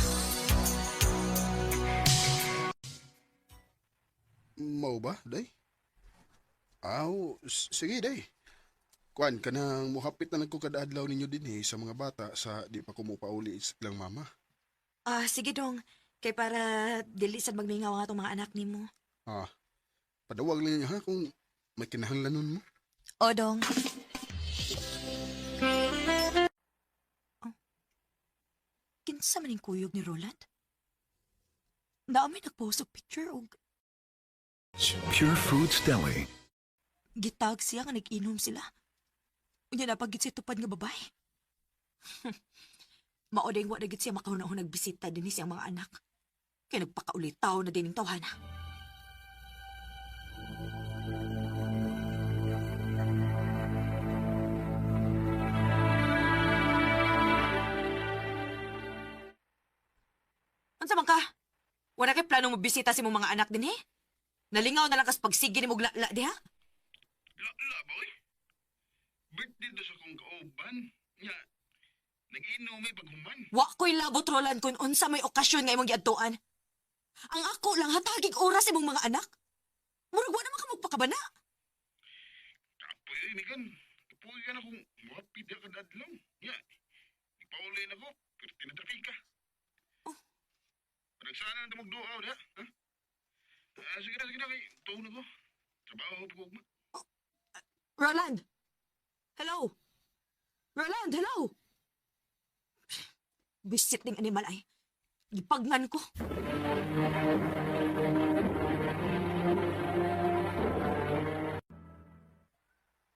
Mao ba, day? Aw, sige, day. Kuan, kanang muhapit na lang ko kada adlaw ninyo dinhi sa mga bata sa di pa ko mopauli sa ilang mama. Ah, sige dong. Kay para dili sad magmingaw ang atong mga anak nimo. Ah, padawag lang niya ha kung may kinahanglanon mo. O dong. Oh. Kinsa man ning kuyog ni Roland? Naa may nagpost og picture og Pure Foods Deli. gitag siya nga nag-inom sila. Unya napagit siya tupad nga babae. Mao ding wa na gid siya makahuna-huna nagbisita dinhi siyang mga anak. Kay nagpakaulitaw na din ning tawhana. Unsa man ka? Wala kay plano mo bisita sa imong mga anak dinhi? Nalingaw na lang kas pagsige nimo og lala diha. La, boy. Birthday do sa kong kauban. Nya, nag-inom may paghuman. Wa ko'y labot Roland kung unsa may okasyon nga imong giadtuan. Ang ako lang hatagig oras imong mga anak. Murag wa naman ka magpakabana. Kapoy, oy, Megan. Kapoy ka na kung muhapit ya kada adlaw. Nya, ipauli na ko, pero tinataki ka. Oh. Panagsana na tamog duaw, diha. Ha? Ah, sige na, kay tuon na ko. Trabaho pa ko ugma. Roland! Hello! Roland, hello! Bisit ning animal ay. Gipagnan ko.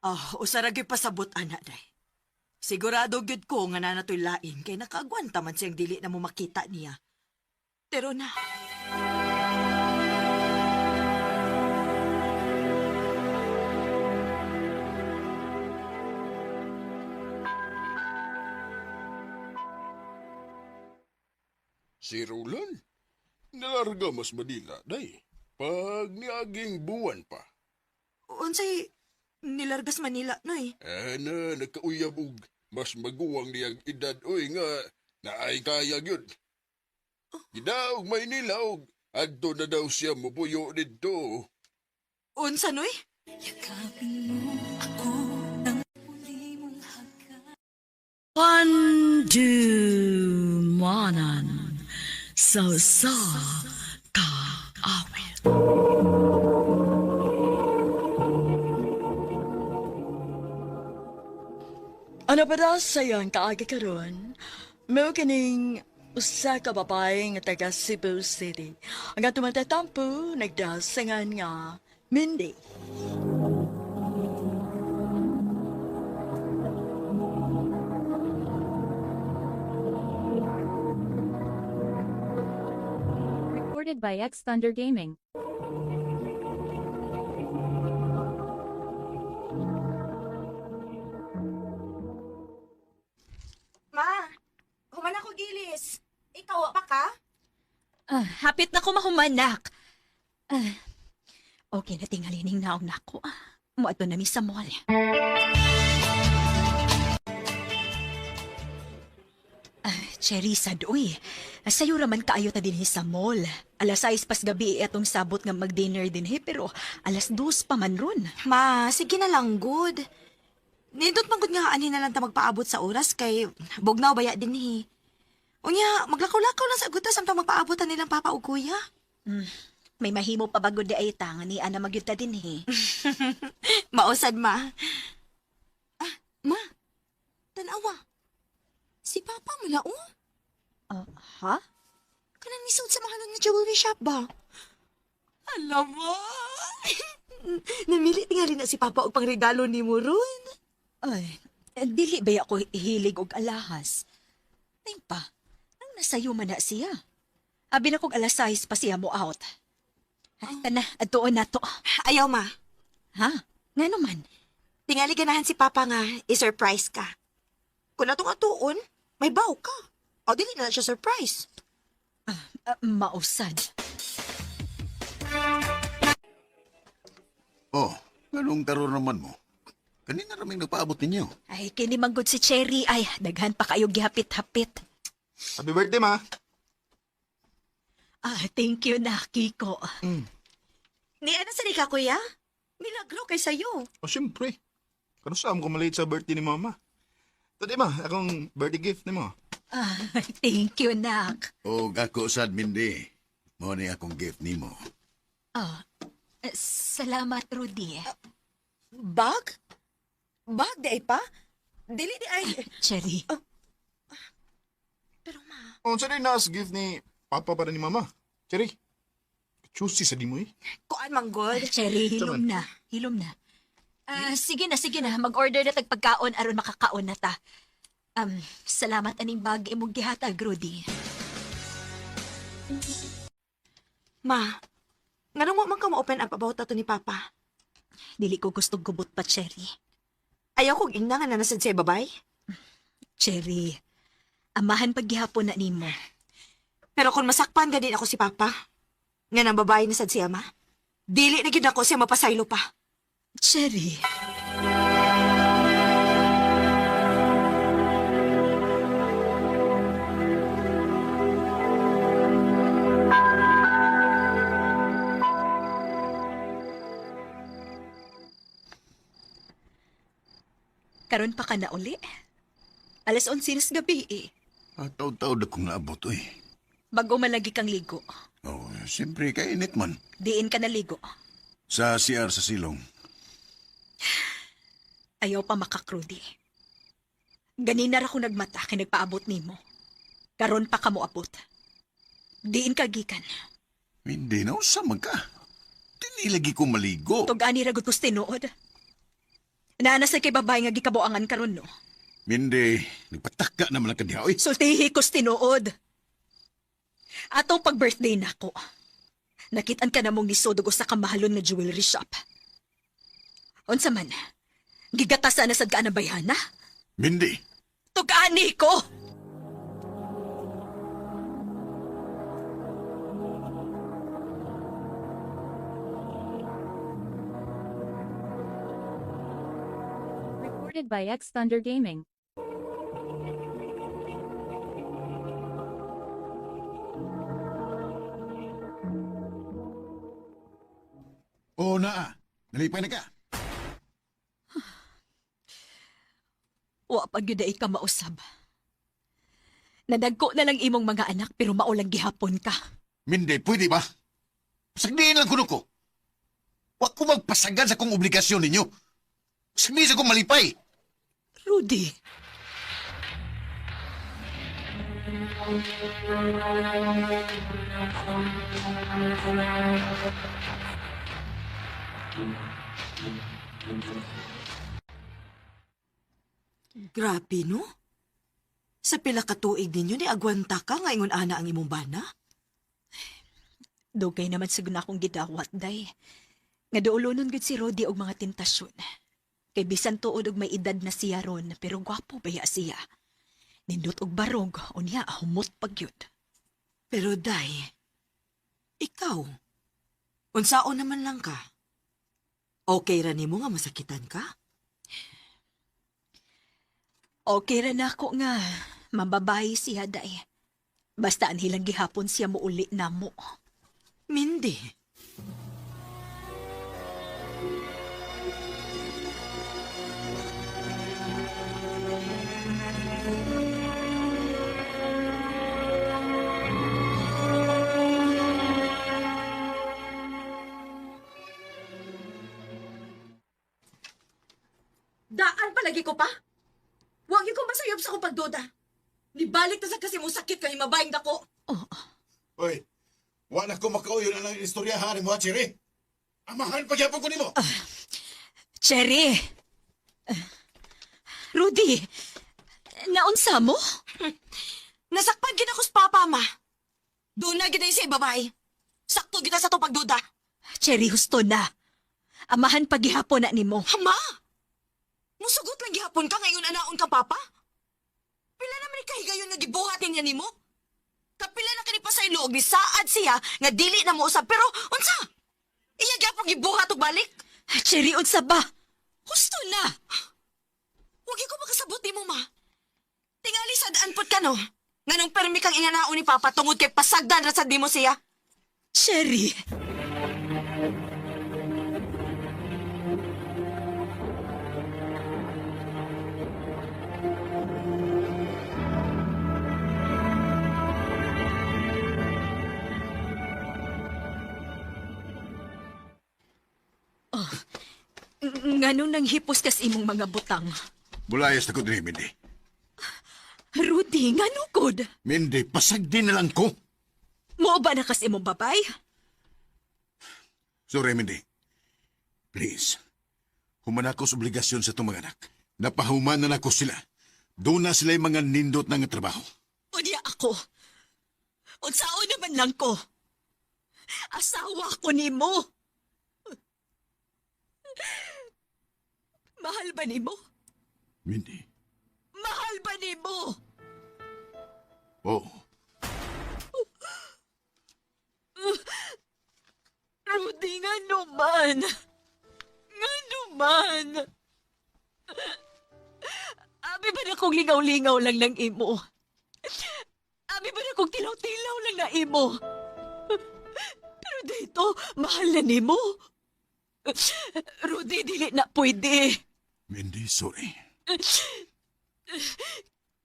Ah, usa ra gyud pasabot ana day. Sigurado gyud ko nga naa natoy lain kay nakaagwanta man siyang dili na mo makita niya. Pero na. Si Roland, nalarga mas Manila, day. Pag niaging buwan pa. Unsay nilargas Manila noy? Ana, nagkauyab og mas maguwang niyang edad, oy nga, naay kaya gyud. Gidaog Maynila og adto na daw siya mupuyo didto. Unsa noy? Pandumanan sa usa ka awit. Ano ba daw sayang kaagi karon? Mao kining usa ka babae nga taga Cebu City. Ang atong matatampo nagdasangan nga Mindy. Recorded by X Thunder Gaming. Ma, human ako gilis. Ikaw pa ka? Ah, hapit na ko mahumanak. Ah, okay na tingalining naong nako. Moadto na mi sa mall. Ah, Cherry, sad uy. Sayo raman kaayo ta dinhi sa mall. Alas 6 pas gabi atong sabot nga mag-dinner dinhi pero alas 2 pa man ron. Ma, sige na lang, good. Nindot man gud nga ani na lang ta magpaabot sa oras kay bugnaw baya dinhi. Unya, maglakaw-lakaw lang sa gutas samtang magpaabot ta nilang papa ug kuya. May mahimo pa bagod di ay ta nga ni ana magyud ta dinhi. Mausad, ma. Ah, ma. Tanawa. Si papa mo na, oh. Ha? Kanang misuod sa mahalon nga jewelry shop ba? Alam mo. Namili tingali na si papa og pangregalo ni mo ron. Ay, dili ba ako hilig og alahas? Tingpa, pa, nang nasayo man na siya. Abi na kog alas 6 pa siya mo out. Ay, tana, adtuon na to. Ayaw, ma. Ha? Ngano man? Tingali ganahan si papa nga i-surprise ka. Kung atong atuon, may baw ka. O dili na lang siya surprise. Mausad. Oh, anong karon naman mo? Kanina raming nagpaabot ninyo. Ay, kini manggod si Cherry. Ay, daghan pa kayo gihapit-hapit. Happy birthday, ma. Ah, thank you na, Kiko. Ni ano sa ka, kuya? Milagro kay sayo. O, siyempre. Kano saan ko malate sa birthday ni mama? Tadi ma, akong birthday gift ni mo. Ah, thank you, nak. O ako sad Mindy. Mo ni akong gift nimo. Ah, salamat, Rudy. Bag? Bag di ay pa? Dili di ay. Cherry. Pero ma, O, sa rin nas gift ni papa para ni mama. Cherry, choosy sa di mo eh. kuan manggod. Cherry, hilom na. Hilom na. Ah, sige na, sige na. Mag-order na tag pagkaon aron makakaon na ta. Salamat aning bag imong gihatag, Rudy. Ma, nganong wa man ka mo-open up about ato ni papa? Dili ko gusto gubot pa, Cherry. Ayaw kog ingna nga nanasad siya babay. Cherry, amahan paggihapon na nimo. Pero kung masakpan gadin ako si papa, nga nang babae na sad siya ma, dili na gyud ako siya mapasaylo pa. Cherry. Karon pa ka na uli. Alas 11 na sa gabi eh. Ah, taod-taod akong naabot, oy. Bago malagi kang ligo. Oh, siyempre, kainit man. Diin ka naligo. Sa CR sa silong. Ayaw pa makakrudi. Ganina ra ko nagmata kay nagpaabot nimo. Karon pa ka moabot. Diin ka gikan. Hindi na, usa man ka. Dili lagi ko maligo. Tug-ani ra gud kus tinuod. Naana sa kay babae nga gikabuangan karon no. Mindi, nagpataka naman ang kaniya, oy. Sultihi kus tinuod. Atong pag-birthday nako. Nakitaan ka namong nisod og usa ka mahalon nga jewelry shop. Unsa man? Gigatasan na sad ka na bayhana? Mindi, Tug-ani ko! Recorded by X Thunder Gaming. Oo na, nalipay na ka. Wa pa gyud ay ka mausab. Nadagko na lang imong mga anak pero maulang gihapon ka. Mindi, pwede ba? Sagdiin lang kuno ko. Wa ko magpasagan sa kong obligasyon ninyo. Sagdiin sa kong malipay. Rudy. Grabe, no? Sa pila ka tuig ninyo ni agwanta ka nga ingon ana ang imong bana? Dugay naman sa akong gidawat, day. Nga duolonon gud si Rudy og mga tentasyon. Kay bisan tuod og may edad na siya ron, pero gwapo baya siya. Nindot og barog, unya humot pag yun. Pero day, ikaw, unsaon naman lang ka? Okay ra nimo nga masakitan ka? Okay ra na ako nga. Mababay siya, day. Basta anhilang gihapon siya muuli namo. Mindy. Daan palagi ko pa. Huwag ko masayop sa akong pagduda. Nibalik na sa kasi mo sakit kay mabayang dako. Oy, wala ko makauyon ang istoryahan mo, Cherry. Amahan pagyapon ko nimo. Cherry! Rudy! Naunsa mo? Nasakpan gid ako sa papa, ma. Doon na gid sa babae. Sakto gid sa to pagduda. Cherry, husto na. Amahan paghihapon na nimo. Ama! Musugot lang gihapon ka ngayon anaon ka, papa? Pila naman ni kahigayon nga gibuhat niya nimo? Kapila na kani pa sa iloog ni saad siya nga dili na mo usab pero unsa? Iya gyapon gibuhat og balik? Cherry, unsa ba? Husto na! Huwag ko makasabot nimo, ma. Tingali sa daan pud ka no. Nganong permi kang inganaon ni papa tungod kay pasagdan ra sad nimo siya. Cherry! Oh, nganong nanghipos kas imong mga butang? Bulayas na ko din, Mindy. Rudy, ngano gud? Mindy, pasagdi na lang ko. Mo ba na kas imong babay? Sorry, Mindy. Please. Human ako sa obligasyon sa itong mga anak. Napahuman na nako sila. Doon na sila yung mga nindot na nga trabaho. Unya ako. Unsaon naman lang ko. Asawa ko nimo. Mahal ba nimo? Mindy. Mahal ba nimo? Oo. Rudy, nga naman. Nga naman. Abi ba na kong lingaw-lingaw lang ng imo? Abi ba na kong tilaw-tilaw lang na imo? Pero dito, mahal na nimo. Rudy, dili na pwede. Mindy, sorry.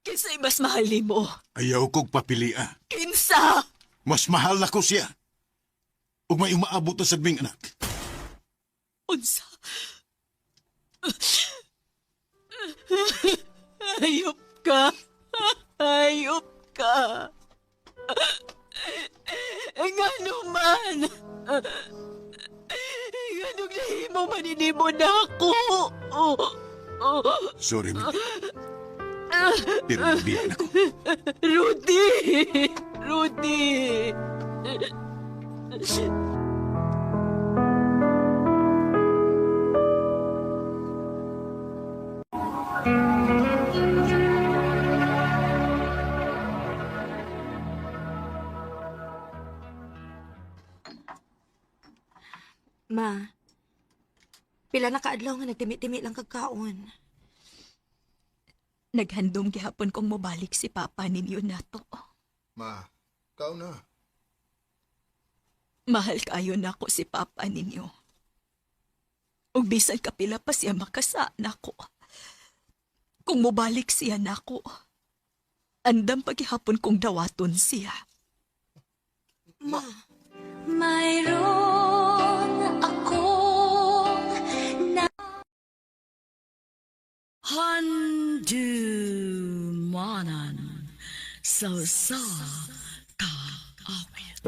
Kinsa'y mas mahal nimo? Ayaw kong papilia. Kinsa? Mas mahal na ko siya. Ug may umaabot na sa aming anak. Unsa? Ayop ka. Ayop ka. Nga naman. Nganong nahimo maninimo na ako. Sorry, Mindy. Pero nabiyan ako. Rudy! Rudy! Ma, pila na kaadlaw nga nagtimi-timi lang kagkaon. Naghandom gihapon kong mobalik si Papa ninyo nato. Ma, kao na. Mahal kayo nako si Papa ninyo. Ug bisan kapila pa siya makasa nako. Kung mobalik siya nako, andam paghihapon kong dawaton siya. Ma, Mayroon akong na Handumanan sa usa ka awit.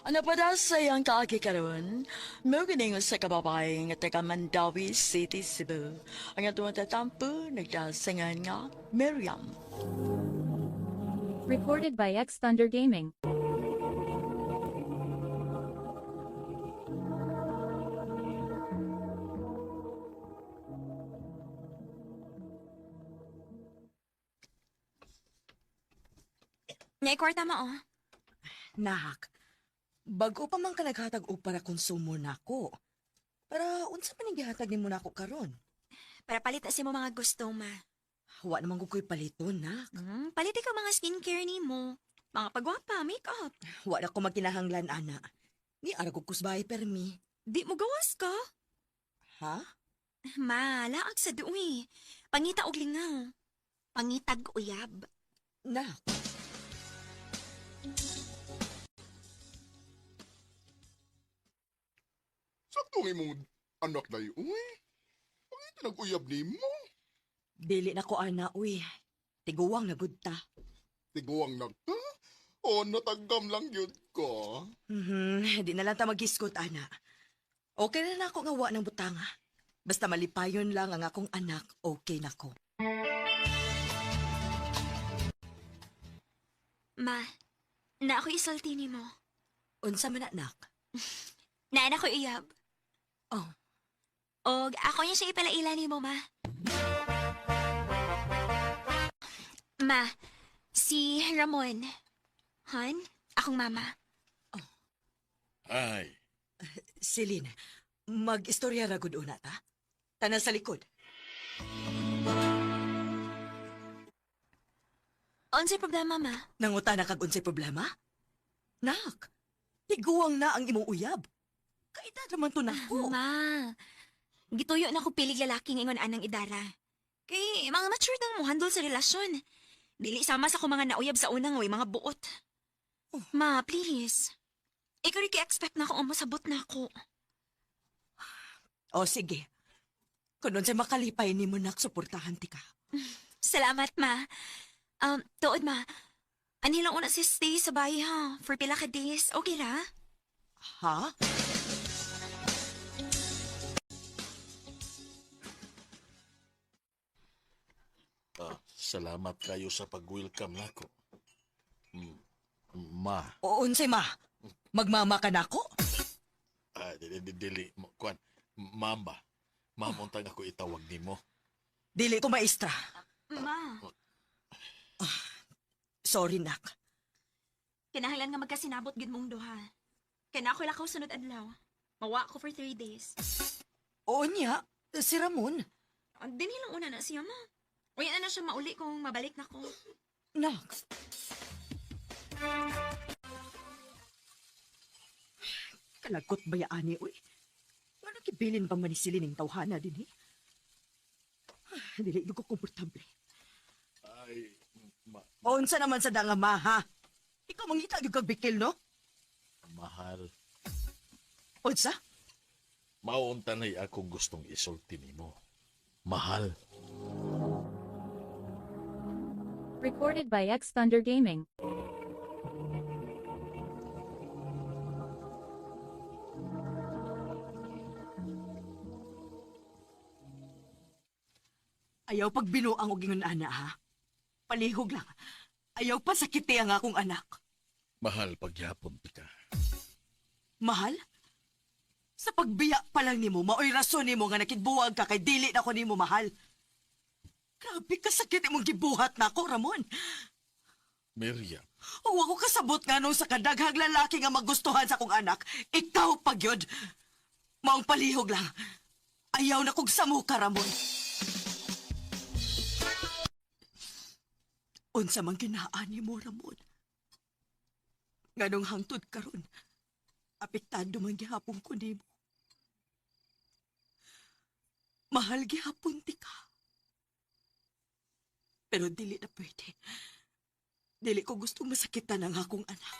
Ano pa daw sa iyang kaagi karon? Mao gani sa kababae nga taga Mandawi City, Cebu. Ang atong tatampo nagdasangan nga Miriam. Recorded by X Thunder Gaming. Nya kwarta ma oh. Nak, bago pa man ka naghatag og para konsumo nako. Para unsa man ang gihatag nimo nako karon? Para palit na si mo mga gusto, ma. Wa naman ko ko'y paliton, nak. Palit ka mga skincare ni mo. Mga pagwapa, makeup. Wa na ko magkinahanglan, ana. Ni ara ko kusbay permi. Di mo gawas ka? Ha? Ma, laag sa duwi. Pangita og lingaw. Pangitag uyab. Nak. Sakto nga imong anak dayo, uy. Pangita nag-uyab nimo. Dili na ko, ana, uy. Tiguwang na gud ta. Tiguang nagta. O, natagam lang yun ko. Di na lang ta mag-iskot, ana. Okay na na ako nga wa ng butanga. Basta malipayon lang ang akong anak, okay na ko. Ma, na ako isulti ni mo. Unsa man anak? Na na ko iyab. Oh. Og ako niya siya ipalaila ni mo, ma. Ma, si Ramon. Han, akong mama. Ay, Celine, mag-istorya ra gud una ta. Tanan sa likod. Unsay problema, ma? Nanguta na kag unsay problema? Nak, tiguang na ang imong uyab. Kaedad naman to nako. Ma, gituyo na ko pilig lalaki ingon anang idara. Kay mga mature nang mo handle sa relasyon. Dili sama sa ko mga nauyab sa unang oy mga buot. Ma, please. Ikaw rin expect na ako masabot na ako. O sige. Kung unsay makalipay nimo nak, suportahan ti ka. Salamat, ma. Tuod, ma. Anhi lang una si stay sa bahay, ha? For pila ka days. Okay ra? Ha? ah, salamat kayo sa pag-welcome nako. Mm, Ma, O unsay ma? Magmama ka nako? ah, dili, dili, dili, kuan, mamba. Mamuntang ako itawag nimo. Dili ko maestra. Ma, Sorry nak. kinahanglan nga magkasinabot gid mong duha. Kaya na ako lakaw sunod adlaw. Mawa ko for 3 days. Oo niya, si Ramon. Dinhi lang una na siya, ma. Uy, na na siya mauli kung mabalik na ko. Nak. Kalagot ba yaani, uy? Nga gibilin ba man ni Celine ang tawhana din, eh? Ah, dili ko komportable. Ay, ma, Unsa naman sa danga, ma, ha? Ikaw mangita gyud kag bikil, no? mahal. Unsa? Maunta na'y akong gustong isulti nimo. Mahal. Recorded by X Thunder Gaming. Ayaw pagbinuang og ingon ana, ha? Palihog lang. Ayaw pa sakiti ang akong anak. Mahal pagyapon ti ka. Mahal? Sa pagbiya pa lang nimo, maoy rason nimo nga nakigbuwag ka kay dili na ko nimo mahal. Grabe ka sakit imong gibuhat nako, Ramon. Miriam, Wa ko kasabot nga nung sa kadaghang lalaki nga magustuhan sa akong anak, ikaw pa gyud. Maong palihog lang. Ayaw na kog samo ka, Ramon. Unsa man kinaan nimo, Ramon? Nganong hangtod karon, apektado man gihapon ko nimo. Mahal gihapon ti ka. Pero dili na pwede. Dili ko gusto masakitan ang akong anak.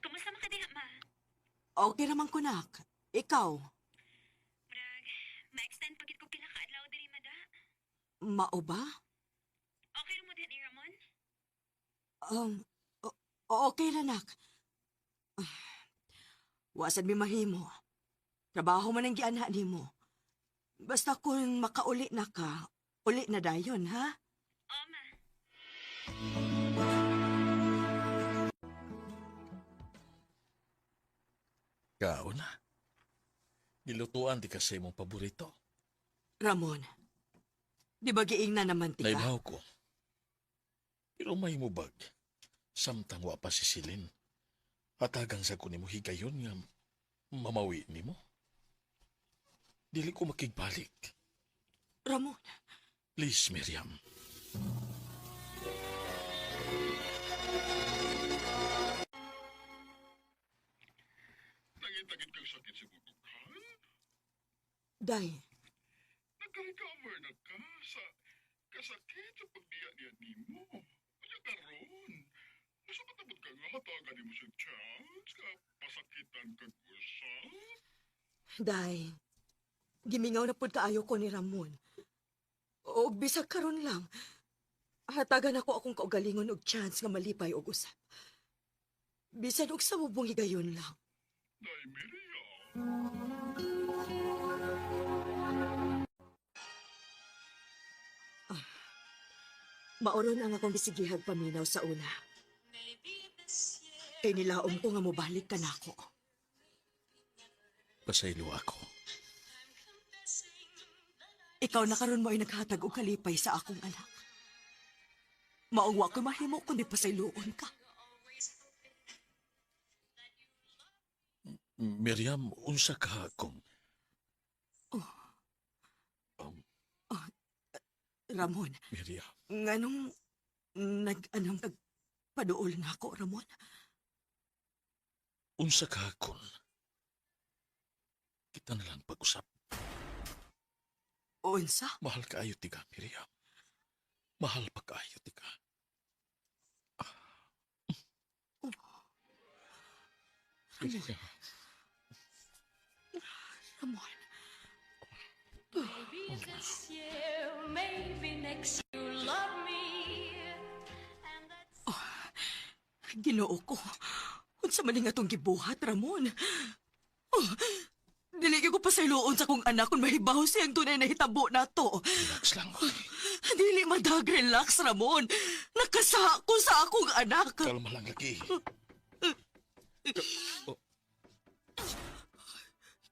Kumusta man ka diha, ma? Okay naman ko, nak. Ikaw, Brag, ma-extend pagit ko pila ka adlaw diri, mada. mao ba? Okay ra mo diha ni Ramon? Um, okay na, nak. Ah, Wasad mi mahimo. Trabaho man ang gianha nimo. Basta kung makauli na ka, uli na dayon, ha? Oo, ma. Kao na. Nilutuan di ka sa imong paborito. Ramon, Di ba giingna naman tika? Naibaw ko. Pero may mubag. Samtang wa pa si Silin. Hatagan sa ko nimo higayon nga mamawi nimo. Dili ko makigbalik. Ramon. Please, Miriam. Nangitagit kang sakit sa bugukhan? Day, Nagka-recover na ka sa kasakit sa pagbiya niya nimo. Kanya karon, masa patabot ka nga hatagan nimo sa chance nga pasakitan kag usap? Day. Gimingaw na pud kaayo ko ni Ramon. Og bisag karon lang. Hatagan ako akong kaugalingon og chance nga malipay og usap. Bisan og sa mubong higayon lang. Day Miriam. Maoron ang akong gisigihag paminaw sa una. Kay nilaom ko nga mobalik ka nako. Pasaylo ako. Ikaw na karon mo ay naghatag og kalipay sa akong anak. Maong wa ko mahimo kundi pasayloon ka. Miriam, unsa ka kung Oh. Oh, Ramon, Miriam, nganong nag-anong nagpaduol na ako, Ramon? Unsa ka kung kita na lang pag-usap. Unsa? Mahal kaayo tika, Miriam. Mahal pa kaayo tika. Oh. Miriam. Ramon. Maybe this year, maybe next you love me. Oh, Ginoo ko. Unsa man nga atong gibuhat, Ramon? Oh, dili gyud ko pasayloon sa akong anak kung mahibaw siyang tunay na hitabo nato. Relax lang. Okay? Dili madag relax, Ramon. Nakasa ko sa akong anak. Kalma lang lagi. Oh.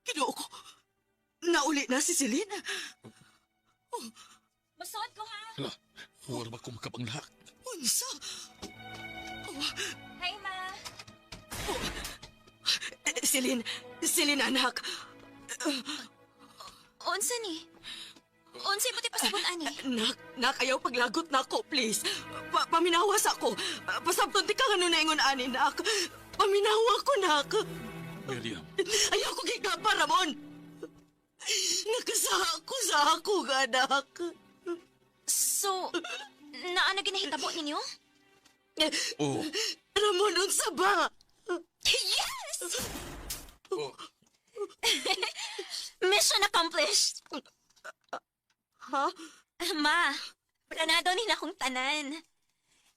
Ginoo ko. Nauli na si Celine. Oh. Masuot ko ha. Hala, huwag ba ko makapanglak? Unsa? Oh. Hi, ma. Oh. Celine, Celine anak. Unsa ni? Unsa mo ti pasabot ani? Nak, nak, ayaw paglagot nako, please. Paminawas ako. Pasabton ti ka nga naingon ani, nak. Paminawa ko, nak. Miriam. Ayaw ko gigaba, Ramon. Nakasaha ko sa akong anak. So, naano ginahitabo ninyo? Oh. Ramon, unsa ba? Yes! Oh. Mission accomplished! Ha? Ma, planado ni na akong tanan.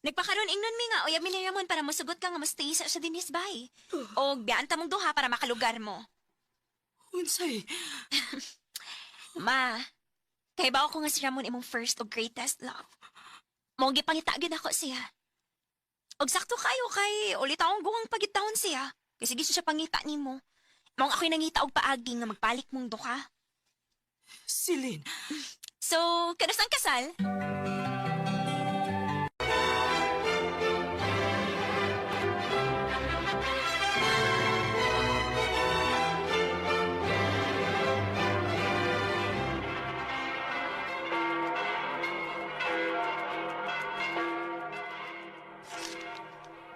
Nagpakaroon ingnon mi nga uyab mi ni Ramon para mosugot ka nga mo-stay sa siya dinis bay. Og biyaan ta mong duha para makalugar mo. Unsay? Ma, kay bawo ko nga si Ramon imong first og greatest love. Mao gipangita gyud ako siya. Og sakto kayo kay ulit akong guwang pagitawon siya. Kasi gusto siya pangita nimo. Mao ako'y nangita og paagi nga magpalik mong duha. Celine. So, kanus ang kasal?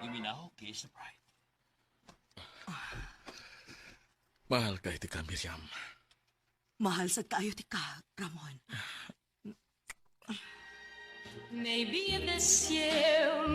You may now kiss the bride. Mahal kay tika, Miriam. Mahal sad kaayo tika, Ramon. Maybe this year,